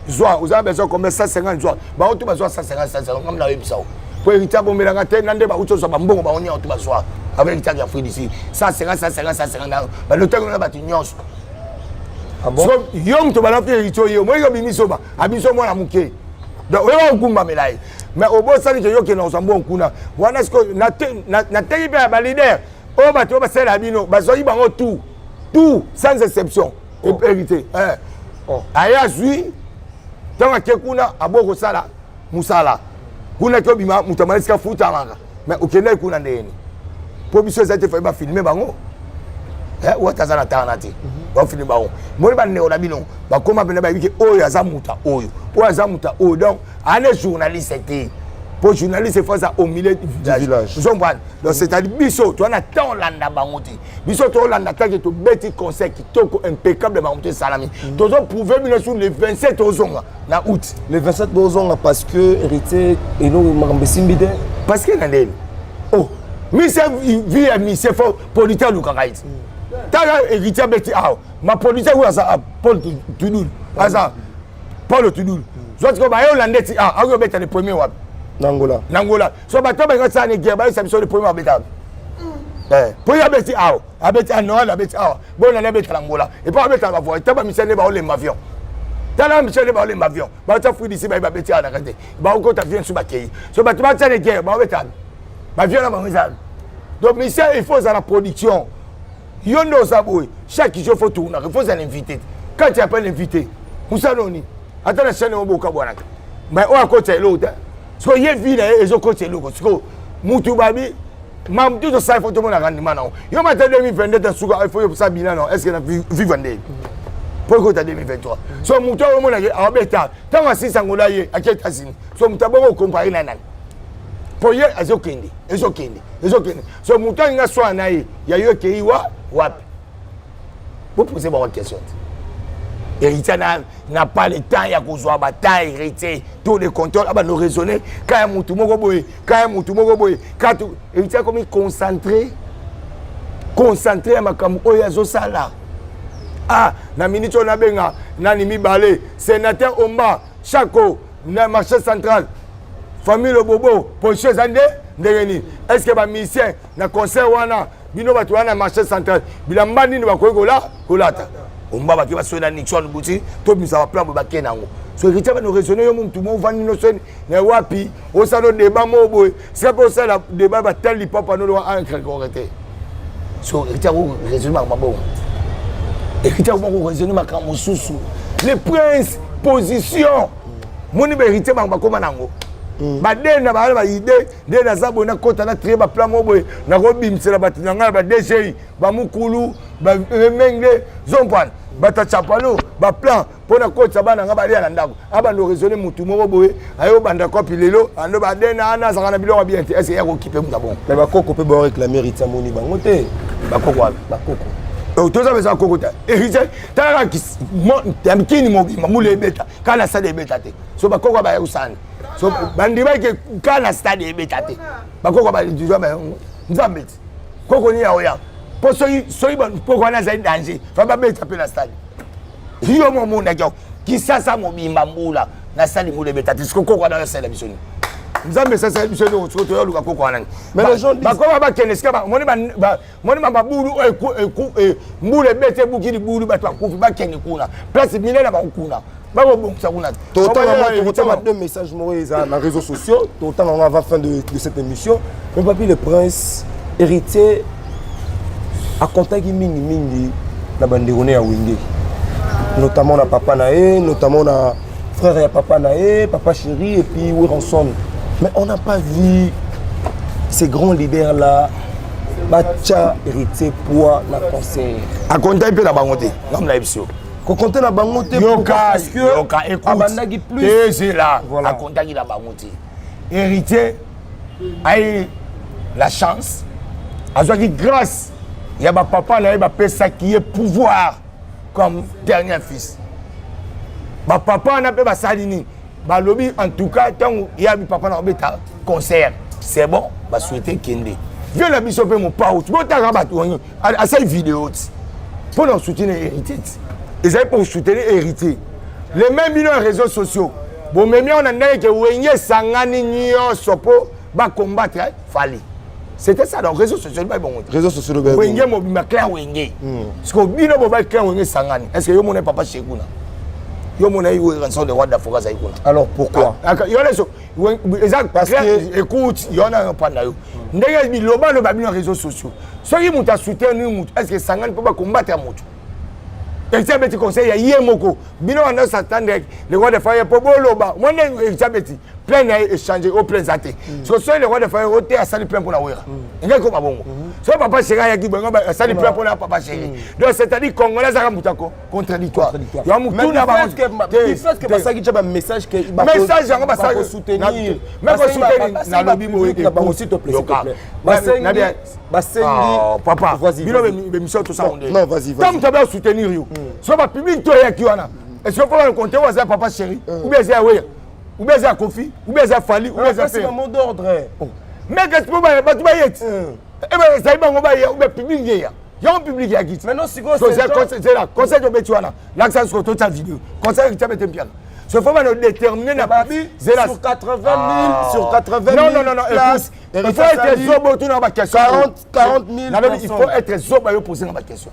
zwa oza besoin combien? 150 zwa. Bango to bazwa 150, 150. Ngam nayebisa o po Héritier abombelanga te na nde bauti ozwa bambongo bango nyonso to bazwa avec Héritier ya Afrique d'ici 150, 150, 150, balotaki na bato nyonso. Yo moto balafi Héritier oyo moyiki obimi zoba, abiso mwana moke, donc oyeba kogumbamela ye, mais obosani ke yokende kozwa mbongo kuna wana. Sikoyo nateki mpe ya baleader oyo bato oyo basalela bino, bazwaki bango tout, tout sans exception. Héritier aye azwi ntango ake kuna, aboyi kosala mosala kuna, ke obima moto amala esika futamaka. Mais okendaki kuna ndeni mpo biso eza te fai bafilme bango wata aza na tana te, bafilme bango. Moni bandeko na bino bakóma mpena bayebi ke oyo aza moto oyo, oyo aza moto oyo. Donc ane journaliste te, po journaliste faut aza au milieu du village, ozomprendre? Donc c'est-à-dire biso toza na temps olanda bango te. Biso tolanda take tobeti concert kitoko, impeccable, bango te esalami. Tozoprouve bino sur le 27 tozonga na août. Le 27 bozonga parce que Héritier eloko makambo esimbi te. Parce que na ndeni oh mise vie ya mise fo producteur alukaka ye ti tala Héritier abeti awa, ma producteur oyo aza Paul Tudul, aza Paul Tudul. Zwa tiko baye olanda eti ah akoki obeta le premier wapi? Na Angola. Na Angola. So bato balinga sala ni guerre, bayesa biso le premier abeta mpo ye abeti awa, abeti a Noël, abeti awa bonani, abeta na Angola epo abeta na bavoye ta bamisia nde baolemba avion. Tala misia nde baolemba avion, batia fruit d'ici, baye babeti awa na kati te, baokota avion so bakei. So bato batia ni guerre, baobeta. Bavie na bango eza. Donc musicien, il faut ozala production. Yo nde oza boye, chaque jour faut tournaka, il faut ozala invité. Quand tu appelles invité, mosala oni ata na chaîne oyo bokabwanaka, mais oyo akotisa eloko te. Sikoyo ye vie na ye ezokotisa eloko. Sikoyo mutu babi mamu tu tosala, faut tomona rendement nango. Yo mata 2022 ta suka, il faut yosala bilan nango. Est ce que na vivre nde po ekota 2023? So mutu oyo omonake aobeta, ntango asisa ngola ye ake États-Unis. So mutu abongo okompare na nani? Po ye azokende, ezokende, ezokende. So mutu alinga swana na ye ya yo ekei wa wapi? Bopose bango question te. Héritier n'a pas le temps ya kozwa batemps. Héritier, tour de contrôle, abando raisonner ka ya mutu moko boye, ka ya mutu moko boye, ka héritier akomi concentré, concentré ya makambo oyo azosala. Ah, na minute oyo nabenga nani mibale, sénateur Omba Chako na marché central, famille Lobobo, position eza nde ndenge nini? Est ce que bamusicien na concert wana, bino bato wana na marché central, bilamba nini bakoki kolata? Omba bake basoki na Nixon buti, tobimisa baplan boye, bakende yango. So héritier bano raisonne. Yo mutu mo ovandi no soni na wapi, osala débat moko boye, sika mpe osala débat, batali lipapa noloka encre te. So héritier ako raisonne makambo bongo, héritier akoma koraisonne makambo mosusu. Le Prince, position moni bahéritier bango bakóma nango, badenda baa na baide nde naza boye, nakɔta na trie baplan moko boye, nakobimisela bato na ngai ya ba DGI, bamukulu, bamenge zompane, bato ya chapalo, baplan mpo na kotisa bana nga balia na ndako. Abanda oraisonne mutu moko boye, ayobanda kopi lelo ando badena ana azalaka na biloko bien te. Ese ya kokipe mutu abongo? Mais bakoko mpe baoréclame héritier, amoni bango te. Bakoko wapi? Bakoko. Toza mpenza bakoko te. Héritier, talaka kini mobimba, mulu ebeta kaka na stade, ebeta te. So bakoko baya kosana, so bandimaki kaka na stade ebeta te. Bakoko ba Nzambe ti koko nini aoya? Mpo soki koko wana azali danger, fa babeta mpe na stade. Yo momonaki yango, Kisasa mobimba, mbula na stade, mbula ebeta te. Siko koko wana oyosala biso nini? Nzambe esasala biso eloko. Siko toyoluka koko wana. Bakoma bakende esika moni mabulu oyo mbula ebeti, ebuki libulu, bato bakufi, bakende kuna place minene, bakokuna, bakobongisa kuna. Totanga deux messages moko eza na réseaux sociaux, totanga yango avant fin de cette émission. Mais Papi le Prince, héritier akontaki mingimingi na bandeko ne ya Wenge, notamment na papa na ye, notamment na frère ya papa na ye, papa chéri, et puis Werrason. Mais on n'a pas vu ces grands leaders là batya héritier poids na concert. Akontaki mpe na bango te, ngam na yebi so. Kokonte na bango te. Yoka, yoka, abandaki plus. Ezela, akontaki na bango te. Héritier a eu la chance, azwaki grâce ya bapapa na ye, bapesaki ye pouvoir comme dernier fils. Bapapa wana mpe basali nini? Balobi en tout cas, ntango yabi papa na obeta concert, c'est bon, basouhaite kende vie na biso mpe mopau. Botaka bato asali video ti mpo na soutenir héritier ti ezali mpo soutenir héritier. Le même bino ya réseaux sociaux, bomemi awa na ndenge ke Wenge esangani nyonso mpo bacombattre Fally. C'était ça. Donc réseaux sociaux bayi bongo te. Réseaux sociaux. Wenge mobimba, clan Wenge. Parce que bino bobai clan Wenge esangani, est ce que yo mona papa chez kuna? Yo mona ye Werrason de roi d'Afrique azali kuna? Alors pourquoi? Yo leso eza parce que écoute, yo na panda yo ndenge biloba loba bino réseaux sociaux. Soki moto asoutenir moto, est ce que esangani mpo bacombattre moto? Héritier abeti conseil ya ye moko, bino wana s'attendre le roi de fire mpo boloba mwa ndenge héritier abeti plein na ye, échange o plein eza te. So soki le roi de fire o te asali plein mpona Wera, engaki koma bongo. Soki papa chéri ayaki bongo, asali plein mpona papa chéri. Donc c'est à dire congolais azaka moto ako contradictoire ya mutuna. Basalaki tia bamessage. Message yango basoutenir, nalobi boye. Bango, s'il te plaît, basengi. Basengi. Papa, bino bémission tosala. Non, vas-y. Tant moto abe soutenir yo, so bapublic to eyaki wana, est ce que mpona compte oyo aza papa chéri, ou bien eza ya Wera, ou bien eza ya Kofi, ou bien eza ya Fally, ou bien eza Ferre? Mot d'ordre. Mais kasi po bato bayeti ezali bango baya, ou bien public yeya yango, public yaki ti. Maintenant zela, conseil tobeti wana, lakisa siko totia video conseil tia bete mpiaka. So faut bano déterminer na zela. Sur 80 000, sur 80 000. Non, non, non, non, écoute, il faut être zoba otuna baquestion. 40 000. Nalobi il faut être zoba yo poser na baquestion.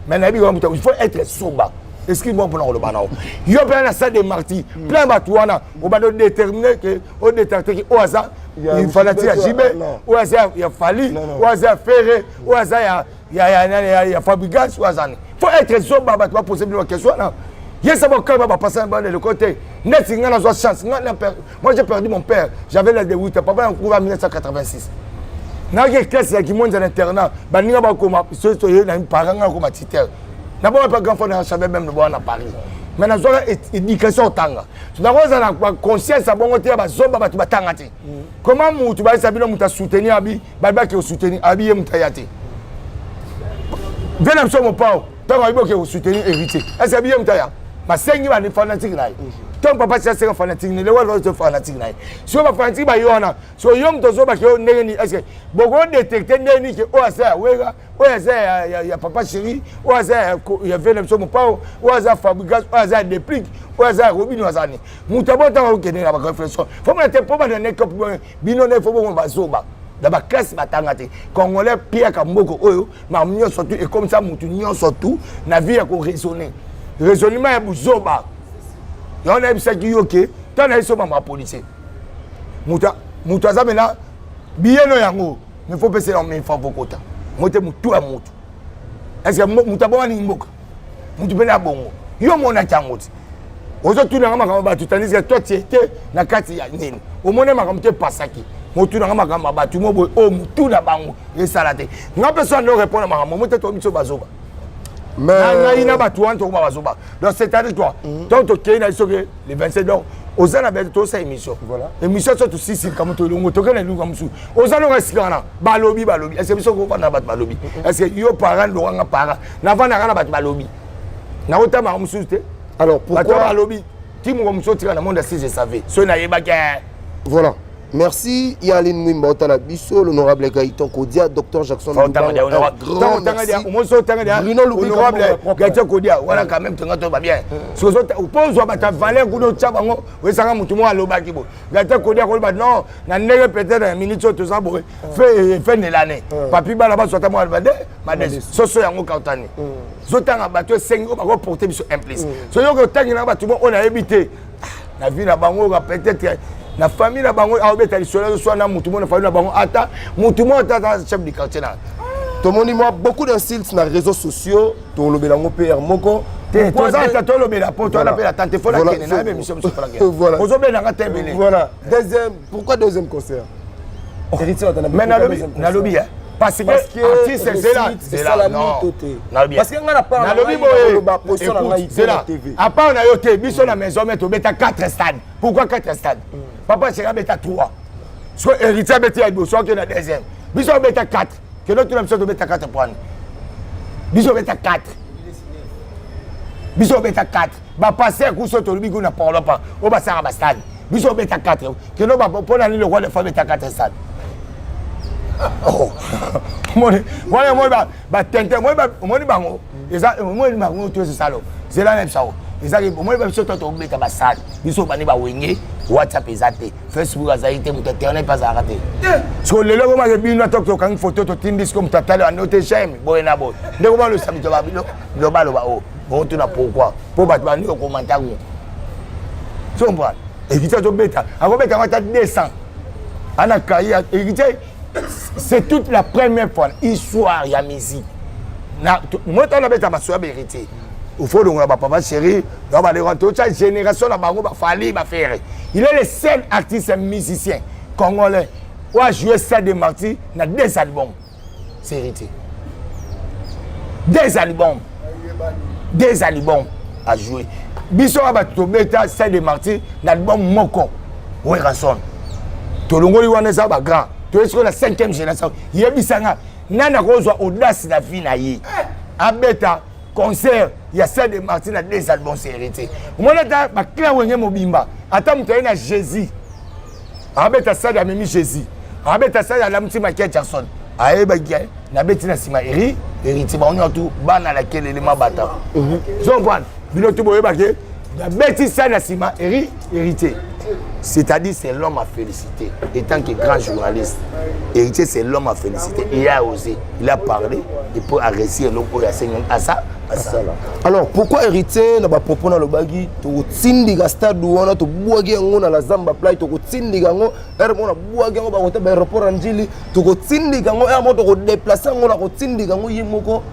Mais nayebi kaka moto, il faut être zoba. Excuse moi mpona koloba na yo mpe na salle de martyr, plein bato wana, obanda odétermine ke odétecte ke oyo aza fanatique ya JB, oyo aza ya Fally, oyo aza ya Ferre, oyo aza ya Fabregas, oyo aza nini. Faut être zoba bato bapose bino baquestion wana. Yesa bakaba bapasa na bana eloko te. Neti ngai nazwa chance, moi j'ai perdu mon père, j'avais l'âge de 8 ans. Papa nakufa 1986, nayaki classe ya Kimonza na internat. Baninga bakoma soki toye na parent, ngai nakoma tuteur nabonga mpe grand frère na savait même le na Paris, mais nazwaka éducation otanga. Nakozala na conscience ya bongo te ya bazomba bato batanga te. Comment mutu bayesa bino moto asoutenir abi balibaki osoutenir abi ye moto aya te ve na biso mopao? Ntango ayebi oke kosoutenir Héritier, est ce abi ye moto aya basengi bani fanatique na ye? Ntango papa si asenga fanatique ne lewa fanatique na ye, soki bafanatique baye wana, so yo moto ozobaki yo ndenge nini? Est ce que bokodétecter ndenge nini ke oyo aza ya Wera, oyo aza ya Papa Chéri, oyo aza ya ve na biso mopao, oyo aza ya Fabregas, oyo aza ya Déplique, oyo aza ya Robino, aza nini? Moto abotanga okende na baréflexion fo mona te mpo bana nekop bino nde fo bongo bazoba na baklasse batanga te. Congolais piaka mboka oyo, makambo nyonso tu ekomisa motu nyonso tu na vie ya koraisonner, raisonnement ya buzoba. Yango nayebisaki yo ke ntango nayebi so mambo ya policier, moto aza mena biyeno yango, mais faut pesela mille francs vokota mo te. Motu ya motu, est ce que moto abonga nini? Mboka motu mpene abongo, yo monaki yango ti ozotunanga makambo bato, tandis que toi tu étais na kati ya nini, omoni makambo te epasaki. Motunanga makambo ya bato mo boye oyo motu na bango esala te. Nga mpe so ando répondre makambo mo te, to biso bazoba na ngai na bato wana tokoma bazoba. Donc c'est à dire toi, donc tokei na biso ke le 27, donc oza na bete tosala émission. Émission so tosisi likambo, tolongo tokei na eluka mosusu. Oza nonga esika wana, balobi balobi, est ce biso kovanda na bato balobi? Est ce que yo parent lokanga parent navandaka na bato balobi, nakotamaka mosusu te? Alors pourquoi bato balobi ti moko mosusu otika na monde si je savais soki nayebaki? Voilà. Merci Yaline Mwimba Otala Biso, l'honorable Gaëtan Kodia, Docteur Jackson. Bruno Honorable Gaëtan Kodia, voilà quand même tonga to ba bien. Sozo pose ba ta valeur kuno tcha bango, wesanga mutu mo alobaki bo. Gaëtan Kodia ko ba non, na ndenge peut-être na minute oyo toza boye, fin de l'année. Papi bala ba swata mo ba de mades. Soso yango kautani. Zotanga bato esengi oyo bakoporter biso un plus. So yoki otangela bato mo oyo nayebi te na vie na bango, peut-être na famille na bango aobeta lisolo, azoswa na mutu mo na famille na bango, ata mutu mo ata aza chef du quartier na Tomoni mwa beaucoup d'insultes na réseaux sociaux, tolobela yango mpe moko. Te, toza ata tolobela po toala mpe na tante fo nakende na yebe émission mosusu fo nakende ozobelanga te ebele. Voilà, deuxième, pourquoi deuxième concert? Mais nalobi parce que artiste zela zela, non, parce que nga na part nalobi boye, zela, à part na yo te, biso na Maison Mère tobeta 4 stades. Pourquoi 4 stades? Papa Chéri abeta 3, so Héritier abeti ya liboso, ake na deuxième, biso abeta 4. Kendo tuna biso tobeta 4 poine, biso obeta 4, biso obeta 4. Bapaster kuso tolobi kuna porlopa oyo basalaka bastade, biso obeta 4. Kendo mpona nini lokwa defa abeta 4 stade wana? Omoni batente, omoni bango, eza omoni bango to ezosala zela na biso ezaki. Omoni biso to tobeta basale, biso bani bawenge, WhatsApp eza te, Facebook azali te, moto internet mpe azalaka te. So lelo ekomake bino ata tokangi foto totindi siko moto atali ando te j'aime boye na boye ndeko balosa mito bilobaloba oyo botuna pourquoi mpo bato bandi kokomanta ngo. So comprendre, Héritier azobeta, akobeta yango ata 200 ana carrière. Héritier, c'est toute la première fois histoire ya musique na moi ntango nabeta masolo ya baHéritier, ofo olongola bapapa Chéri donc baleko totya génération na bango, baFally, baFerre. Il est le seul artiste musicien congolais oyo a joué Stade de Martyr na deux albums. C'est Héritier, deux albums, deux albums a joué. Biso oyo bato tobeta Stade de Martyr na album moko, Werrason, tolongoli wana, eza bagrand. Toye sikoyo na cinquième génération. Yebisanga nani akozwa audace na vie na ye abeta concert ya Stade de Martyr na deux albums? C'est Héritier. Omoni ata baclan Wenge mobimba, ata moto aye na Jésus abeta stade, amemi Jésus abeta stade, alamuti Michael Jackson, ayebaki nabeti na nsima Héritier. Bango nyonso tu bana na kelele mabata zo comprendre. Bino tu boyebaki nabeti stade na nsima Héritier. C'est-à-dire, c'est l'homme à féliciter. Et tant que grand journaliste, Héritier, c'est l'homme à féliciter. Il a osé, il a parlé, il peut réussir l'homme à ça. Asala. Alors pourquoi Héritier na ba propos na lobaki tokotindika stade wana, tobwaki yango na la Zamba Play, tokotindika yango heure moko, nabwaki yango bakota ba aéroport ya Njili, tokotindika yango heure moko, tokodeplace yango na kotindika yango ye moko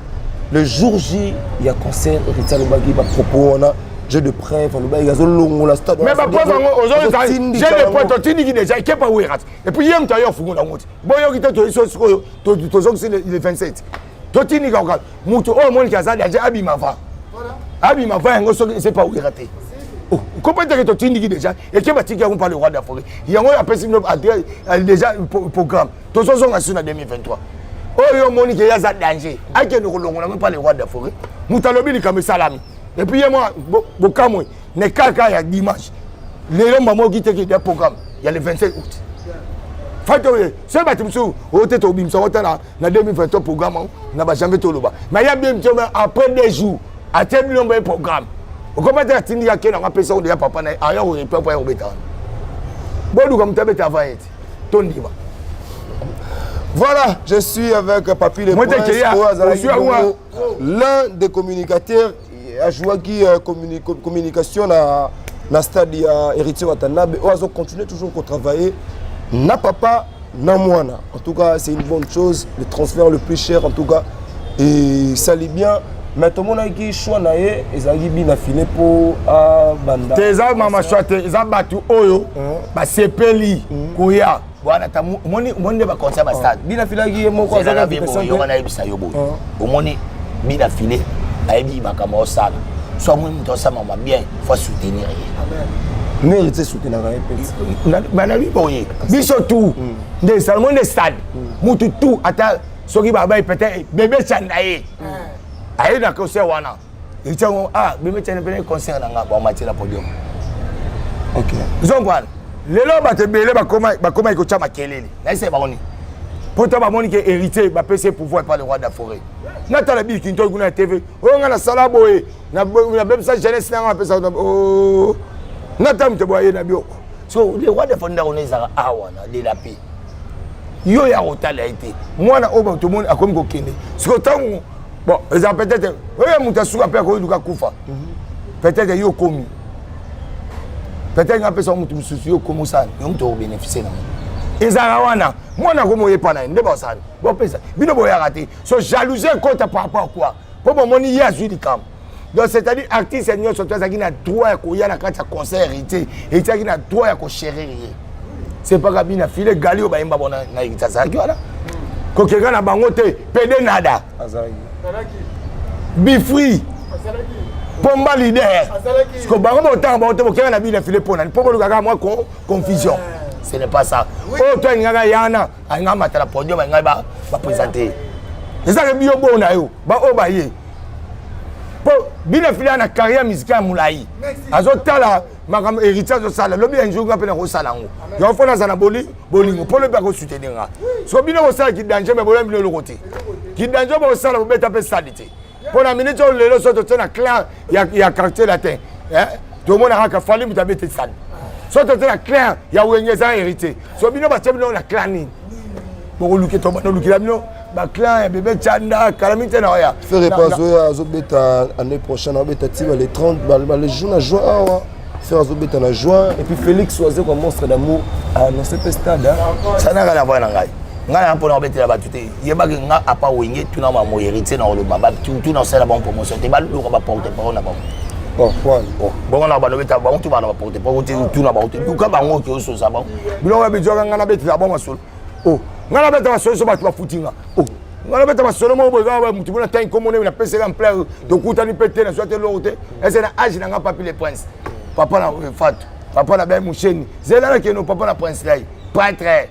le jour J ya concert? Héritier alobaki ba propos wana, jeu de preuve, alobaki azolongola stade. Mais ba preuve yango ozoleta, jeu de preuve totindiki déjà ekepa Wera. Et puis ye moto ayo afungola yango te, boyoki te. Toyisi sikoyo, tozongisi le 27, totindika oka moto oyo omoniki aza danger, abima va, abima va yango. Soki c'est pas Wera te, kompo teke totindiki déjà eke, batiki yango mpa le roi de la forêt. Yango oyo apesi bino déjà programme, tozozonga sur na 2023. Oyo omoni ke ye aza danger, akende kolongola yango mpa le roi de la forêt. Moto alobi likambo esalami. Et puis ye mwa bokamwe ne kaka ya dimanche lelo mamoki teke ya programme ya le 27 août. Fati oyo soki bato mosusu oyo te, tobimisa ngo ta na 2023 programme na ba janvier toloba. Mais ya bien, après 2 jours atie bino mpe programme. Okoma te, atindi ake nango, apesa ngo deja papa na ye, aya korepe mpo aya kobeta wana. Boluka moto abeta avant ye te, tondima. Voilà, je suis avec Papy Le Prince, l'un des communicateurs a joué qui communication na stade ya Héritier Watanabe, oyo azo continuer toujours ko travailler na papa na mwana. En tout cas, c'est une bonne chose, le transfert le plus cher en tout cas, et ça lit bien. Mais tomonaki choix na ye ezalaki bina file mpo abanda. Te, eza mama choix te, eza bato oyo basepeli koya wana. Ta omoni nde ba concert, ba stade. Bina filaki ye moko. Azalaki nayebisa yo boye, omoni bina file ayebi makambo osala. So amoni moto asala mama bien, faut soutenir ye. Nde Héritier soutenaka ye mpe. Banabi boye, biso tout nde esala mo nde stade, mutu tout, ata soki babai peut-être bébé Chanda, ye aye na concert wana, Héritier ngo: "Ah, bébé Chanda pene concert na nga." Bamatiela podium. Ozongwana lelo bato ebele bakomaki kotya makelele. Nayese bango nini? Po to bamoni ke Héritier bapesi ye pouvoir par le roi de la forêt. Natala bikinto kuna ya TV oyo nga nasala boye, nabebisa jeunesse nanga, napesa nata moto boye aye na bioko. So le roi de forêt, ndako na ezalaka awa na lela mpe yo ya kotala ye te. Mwana oyo tomoni akomi kokende siko ntango, bon, eza peut-être oyo moto asuka mpe akoki kufa. Peut-être yo okomi, peut-être nga apesa moto mosusu, yo okomi osala yo moto okobénéficie nango. Ezalaka wana, mwana akomi oyepa na ye nde basala bopesa bino boyaka te. So jalousie ekota par rapport à quoi? Mpo bomoni ye azwi likambo. Donc c'est-à-dire artiste nyonso to azalaki na droit ya koya na kati ya concert Héritier, Héritier na droit ya kochérir ye. C'est pas kabina file gali oyo bayemba bona na Héritier azalaki wana kokeka na bango te. Pede nada bifri pomba leader ko bango botanga bango te, bokeka na bina file mpona mpo bolukaka mwa confusion. Ce n'est pas ça. Oyo to alingaka yana, alingaka mata na podium, alingaki baprésente. Ezaka biyo bo na yo baoyo baye mpo bino file na carrière musicale ya molai, azotala makambo Héritier azosala. Lobi ya nzoka mpe nakosala yango, yango fo naza na bolingo mpo lobi akosoutenir nga. So bino kosala kidanger, me boya bino eloko te. Kidanger bosala, bobeta mpe sali te. Mpo na minute oyo lelo, so totie na clan ya Quartier Latin, tomona kaka Fally moto abeti sali. So totie na clan ya Wenge, eza Héritier. So bino batie bino na clan nini? Bokoluki tolukila bino ba clan ya bébé Chanda kalami te na oya. Ferre azoya, azobeta année prochaine, azobeta ti le 30, le jour na juin awa. Ferre azobeta na juin. Et puis Félix Wazekwa, monstre d'amour, a annoncé mpe stade. Sanaka na voi na ngai, ngai na mpona kobetela bato te. Yebaki nga apa Wenge tuna mamo Héritier na koloba tuna osala bango promotion te, baluka ba porte parole na bango. Bongo na bano beta bango tu bana ba porte parole te, tuna bango te, luka bango oke ososa bango. Biloko ya bizwaka ngai nabetela bango masolo. O ngai nabeta masolo, so bato bafuti nga. O ngai nabeta masolo moko boye kaka motu mona tangi komona napesaka ampleur, tokutani mpe te, nazwa te eloko te. Ese na age na nga, Papi le Prince, papa na Fatu, papa na bai Musheni, zela nakeno papa na Prince Lai prêtre,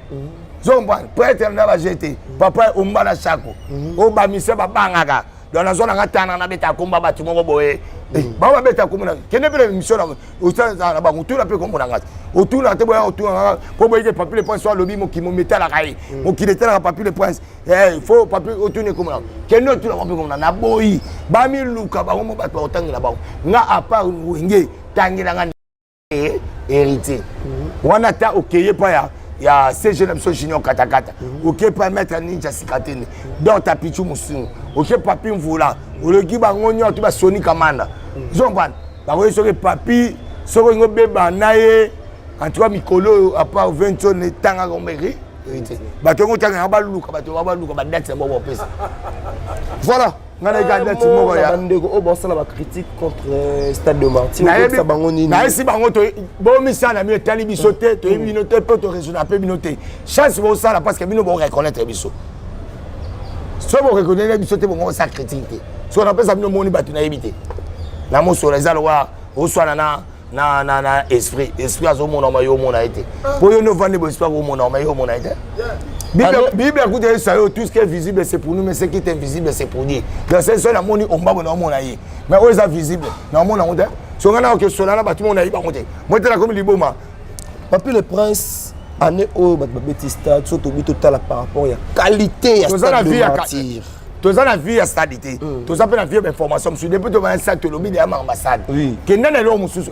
zombwana prêtre na baje te, papa omba na sako oyo bamise babangaka. Donc nazwa nanga tana nabeta komba bato moko boye, bango babeta kombo na kende mpe na émission na bango, otuna mpe kombo na nga te, otuna te, boya otuna nga mpo boyeke Papi le Prince oyo alobi mokili mometalaka ye, mokili etalaka Papi le Prince. Faut Papi otuna ekombo na kende, otuna ngo mpe kombo na naboyi. Bamiluka bango mo bato bakotangela bango nga à part Wenge, tangela nga. Héritier wana, ata okeye pa ya CG na biso Junior Katakata, oke pa Maître Ninja Sikatene, donc Tapichu Musungu, oke Papi Mvula, oloki bango nyonso basoni kamanda, ozocomprendre bakoki. Soki Papi, soki olingi obeba na ye, en tout cas mikolo oyo, à part 20 oyo etangaka omeri Héritier, bato yango otangaka, baluka bato baluka badate na bango bapesa. Voilà. Ngai nayeka date moko ya bandeko oyo baosala bacritique contre Stade de Martyr, oyebisa bango nini? Nayesi bango, bomisala na bino, etali biso te, toyebi bino te mpe toraisonna mpe bino te. Chance bosala parce que bino boreconnaître biso. So boreconnaître biso te, bongo osala critique te. So napesa bino, moni bato nayebi te na mosola, eza lokwa oswana na esprit. Esprit azomona ma yo omona ye te, mpo yo nde ovandi bo, esprit akomona ma yo omona ye te. Bible akuta yesa yo: tout ce qui est visible, c'est pour nous, mais ce qui est invisible, c'est pour Dieu. Donc c'est so namoni ombabo, naomona ye, mais oyo eza visible, naomona yango te. So ngai naoke sola na bato mo nayebi bango te, mo te, nakomi liboma. Papi le Prince, année oyo bato babeti stade, so tobi totala par rapport ya qualité ya Stade de Martyr. Toza na vie ya stade te, toza mpe na vie ya bainformation mosusu. Depuis tobana stade, tolobi deya makambo ya stade. Kende na eloko mosusu.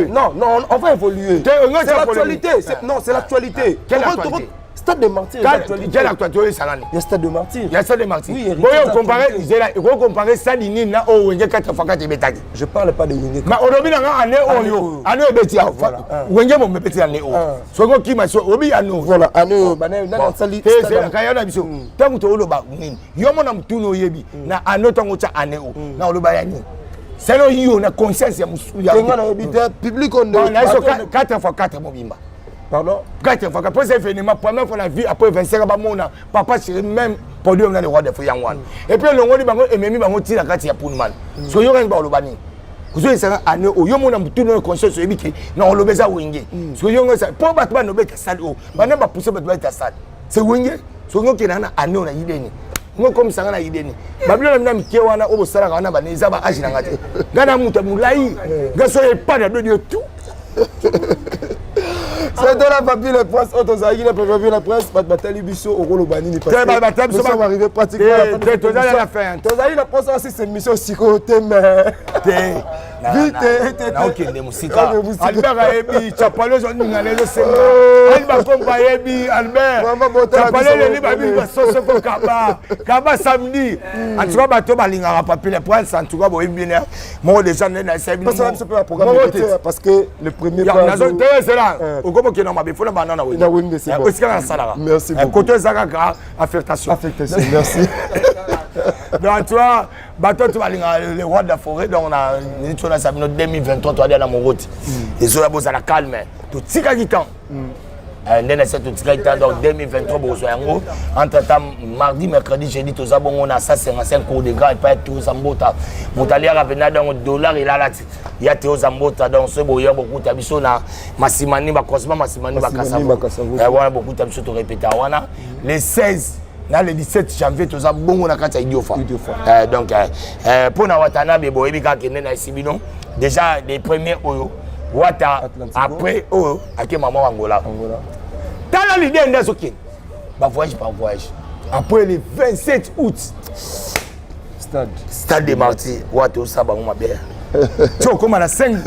Non, non, on va évoluer. C'est l'actualité. Non, c'est l'actualité. Quelle actualité? Stade de Martyr. Quelle actualité oyo esalani? Ya Stade de Martyr. Ya Stade de Martyr. Boyo comparer, zela, ekocompare stade nini na oyo Wenge 4 fois 4 ebetaki? Je parle pas de Wenge. Mais olobi na nga année oyo, année oyo ebeti ya Wenge mo ebeti année oyo. Soki okima, so obi année oyo. Voilà, année oyo nasali kaya na biso. Ntango tooloba nini, yo mona motuni, oyebi na année, ntango otya année oyo na oloba ya nini, selo yo na conscience ya mosusu. Nga nayebi te, public. Oyo 4 fois 4 mobimba. Pardon? 4 fois 4 pour événement, première fois na vie après 25 ans, bamona Papa Chéri même podium na le roi de fo yango wana. Et puis elongoli bango, ememi bango ntina kati ya Pullman. So yokani, baloba nini? Ozoyesaka année oyo, yo mona motuni oyo conscience, oyebi ke na oloba eza Wenge. Soki yongo mpo bato bana obeta sale oyo, bana bapousse bato babeta sale, c'est Wenge. Soki okendaka na année oyo na yideni ngo komisanga na yideni babilo na bino mike wana oyo bosalaka wana, bana eza ba âge na nga te. Ngai na moto ya molai, ngai soki epane adodi yo tout. C'était la Papi le Prince oyo tozalaki na Papi le Prince. Bato batali biso, okoloba nini? Arrivé pratiquement. Tozali na fin. Tozali na mposa asisa émission sikoyo te, mais te, naokende mosika. Albert ayebi chapalo ezoningana, ezosenga ali bakomba, ayebi Albert chapalo eleli babi basoso ko kaba kaba samedi. En tout cas, bato balingaka Papi le Prince, en tout cas boyebi bino moko déjà nde nayebi. Parce que le premier Zela, okomokenda mabe fona banda na Wenge esika nasalaka koto, eza kaka affectation. Affectation, merci. Donc toi, bato to balingaka le roi de la forêt, donc na nini so nasa bino 2023, toadia na moroti ezoya, bozala calme, totikaki temps nde na se totikaki temps. Donc 2023 bokozwa yango. Entre temps, mardi, mercredi, jeudi, toza bongo na 155 cours de grand epai Toza Mbota, moto aliaka mpena. Donc dollar elala ti ya Toza Mbota. Donc soki boya, bokuta biso na Masimani, bacroisement Masimani Bakasavu wana, bokuta biso, torepeta wana le 16 na le 17 janvier, toza bongo na kati ya Idiofa. Donc mpo na Watanabe, boyebi kaka, kende na esi bino déjà les premiers oyo Wata, après oyo ake mama wa Angola. Tala l'idée nde azokende bavoyage par voyage. Après le 27 août, stade. Stade de Martyr, Wata osala bango mabe ti okóma na 5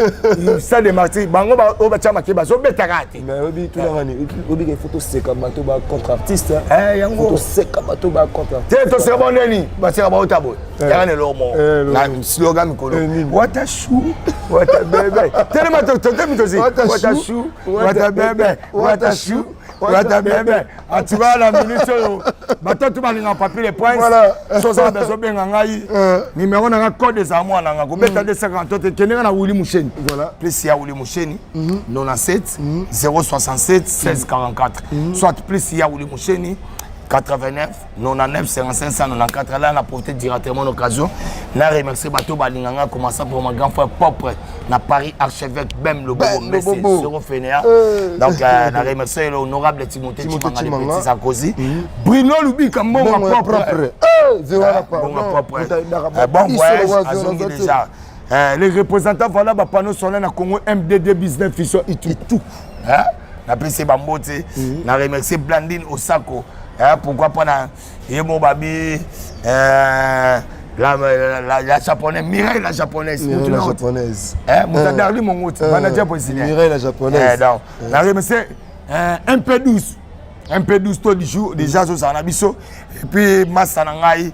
Stade de Martyr, bango oyo batya make bazobetaka te. Mais oyebi tunangani, oyebi ke faut toseka bato ba contre artiste. Yango. Toseka bato ba contre. Te, toseka bao ndeni baseka baota boye, yaka na eloko moko na slogan mikolo: wata chou, wata bebe, telema totemi tozi, wata chou, wata bebe, wata chou, wata bebe. Atuka na minute oyo, bato tu balingaka Papi le Prince, sozala bezobenga ngai, numéro na nga, code ezala mwana nga kobeta 253 te, kende nga na Willi Musheni, plus ya Willi Musheni 97 067 16 44, soit plus ya Willi Musheni 89 99 55 194. Là, on a profité directement l'occasion na remercier bato balinganga, commençant pour mon grand frère propre na Paris, archevêque Bem Lobobo Mbese Zéro Fenea. Donc na remercier l'honorable Timothée Chimanga, le petit Sarkozy, Bruno Lubika, mbongo propre, mbongo propre. Bon voyage, azongi déjà. Les représentants, voilà, bapanneau solaire na Congo, MDD Business Vision Itu, hein, napesi bambote. Na remercier Blandine Osako, pourquoi pas na ye mo babi. La, la, la, la japonaise, Mireille la japonaise. Mireille la japonaise. Eh, Mouta euh, Mongo, manager brésilien. Mireille la japonaise. Eh, donc, la remercie un peu douce. Un peu douce, toi, du jour, déjà, ça, na biso. Et puis, massa na ngai,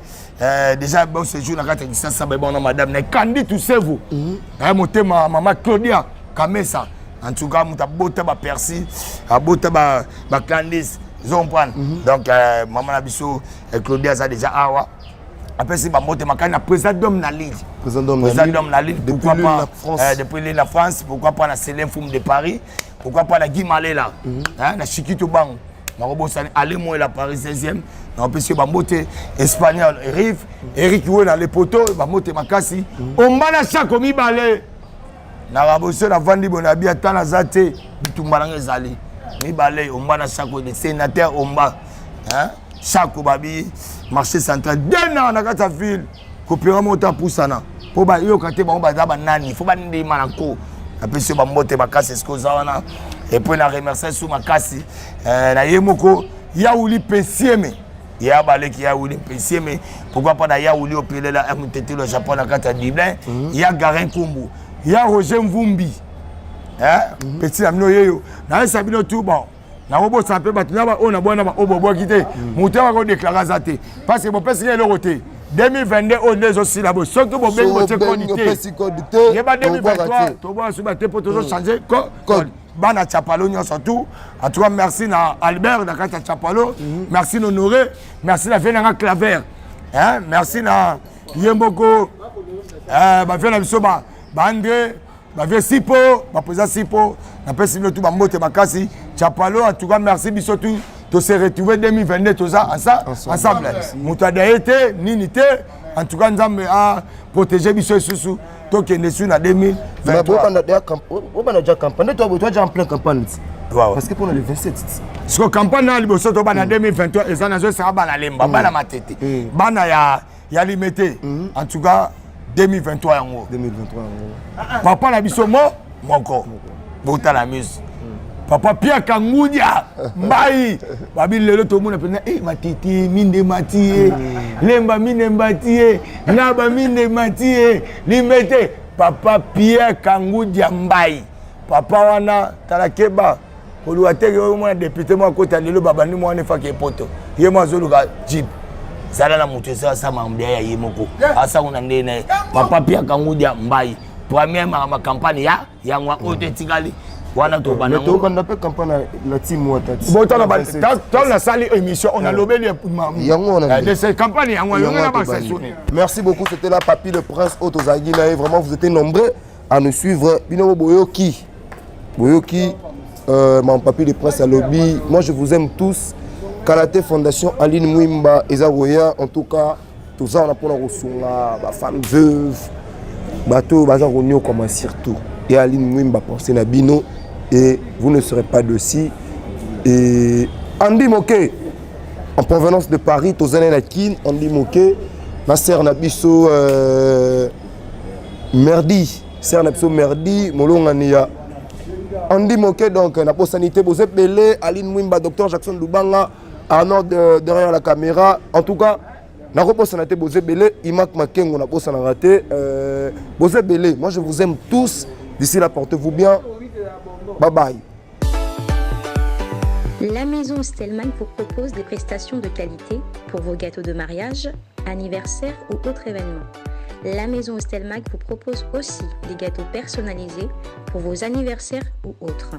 déjà, bon séjour, na kati, ça, ça, bon, madame, na Kandi, tout ça, vous. Eh, motema, maman Claudia, Kamesa. En tout cas, muta bota ba Percy, abota ba, ba Candice, vous comprenez? Donc, maman na biso, Claudia, ça déjà, awa. Apesi bambote makani na président d'homme na Lille. Président d'homme na Lille. D'homme na Lille, pourquoi pas France. Depuis l'île la France, pourquoi pas na Célène Foum de Paris, pourquoi pas na Guy Malela, hein, na Chiquito Bang. Nakobosani ale moi la Paris 16e, na opesi bambote espagnol Rive, Eric We na Le Poto, bambote makasi. Ombana chako mibale. Na baboso na vandi bona bi ata na za te bitumba nanga ezali. Mibale ombana chako de sénateur omba. Hein? Chako babi marché central dena na kati ya ville kopera moto apusana mpo bayoka te bango baza banani fo bandima na nko napesi yo bambote makasi esika oza wana epuis na remercie su makasi na ye moko yauli pensieme ya baleki yauli pensieme pourquoi pas na yauli opelela mtetelo ya japon na kati ya dublin ya garin kumbu ya roger mvumbi petit na bino yeyo nayesa bino tout bon nakobosana mpe bato na baoyo nabwana baoyo bobwaki te moto yaka kodeklare aza te parce que bopesi nga eloko te 2022 oyo nde ezosila boye soki bobengi botie kode te yeba 2023 tobwaka suba te mpo tozochange code bana Chapalo nyonso tout. En tout cas, merci na Albert na kati ya Chapalo, merci na Honoré, merci na vie nanga Claver, hein, merci na ye moko bavie na biso ba André, bavie Sipo, baprésident Sipo, napesi bino tout bambote makasi Chapalo. En tout cas, merci biso tout to se retrouver 2022 toza ensemble. Moto adaye te nini te. En tout cas, Nzambe a protéger biso lisusu tokende su na 2023. Obanda déjà campagne, toi déjà en plein campagne. Parce que pour le 27. Siko campagne na liboso to bana 2023 eza nazosaka bana Lemba, bana Matete, bana ya Limete. En tout cas 2023 yango. 2023 yango. Papa na biso mo moko botala muse papa Pierre Kangudia Mbai babi lelo tomona mpenza Matete minde mati ye Lemba minde mati ye Ngaba minde mati ye Limete. Papa Pierre Kangudia Mbai, papa wana tala keba koluka teke oyo mwana député moko akota lelo babandi mwana efaki epoto ye mo azoluka jeep zala na moto eza asa makambo ya ye moko asango na ndenge na ye. Papa Pierre Kangudia Mbai, première makambo campagne ya yango oyo to etikali wana tobanda. Tobanda mpe campagne na team wata. Botala tala nasali émission on a lobeli yango wana. Campagne yango yango na basesuni. Merci beaucoup, c'était là Papy le Prince Otozagi na. Vraiment, vous étiez nombreux à nous suivre. Bino boyoki boyoki mon Papy le Prince alobi, moi je vous aime tous. Kalate Fondation Aline Mwimba eza roya. En tout cas toza wana mpona kosunga bafemme veuve, bato baza koniokama surtout et Aline Mwimba pensé na bino et vous ne serez pas dessus. Et Andy Moke en provenance de Paris, tozali na Kin. Andy Moke na sœur na biso Merdi, sœur na biso Merdi molongani ya Andy Moke. Donc naposani te, boza ebele. Aline Mwimba, docteur Jackson Lubanga, Arnaud derrière la caméra. En tout cas nakobosana te, boza ebele. Imak Makengo nabosanaka te, boza ebele. Moi je vous aime tous. D'ici là, portez-vous bien. Bye bye. La maison Stellman vous propose des prestations de qualité pour vos gâteaux de mariage, anniversaire ou autres événements. La maison Stelmag vous propose aussi des gâteaux personnalisés pour vos anniversaires ou autres.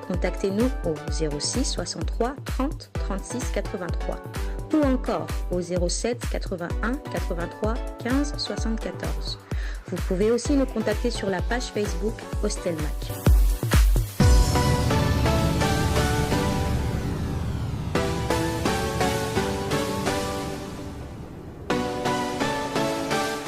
Contactez-nous au 06 63 30 36 83 ou encore au 07 81 83 15 74. Vous pouvez aussi nous contacter sur la page Facebook Ostelmac.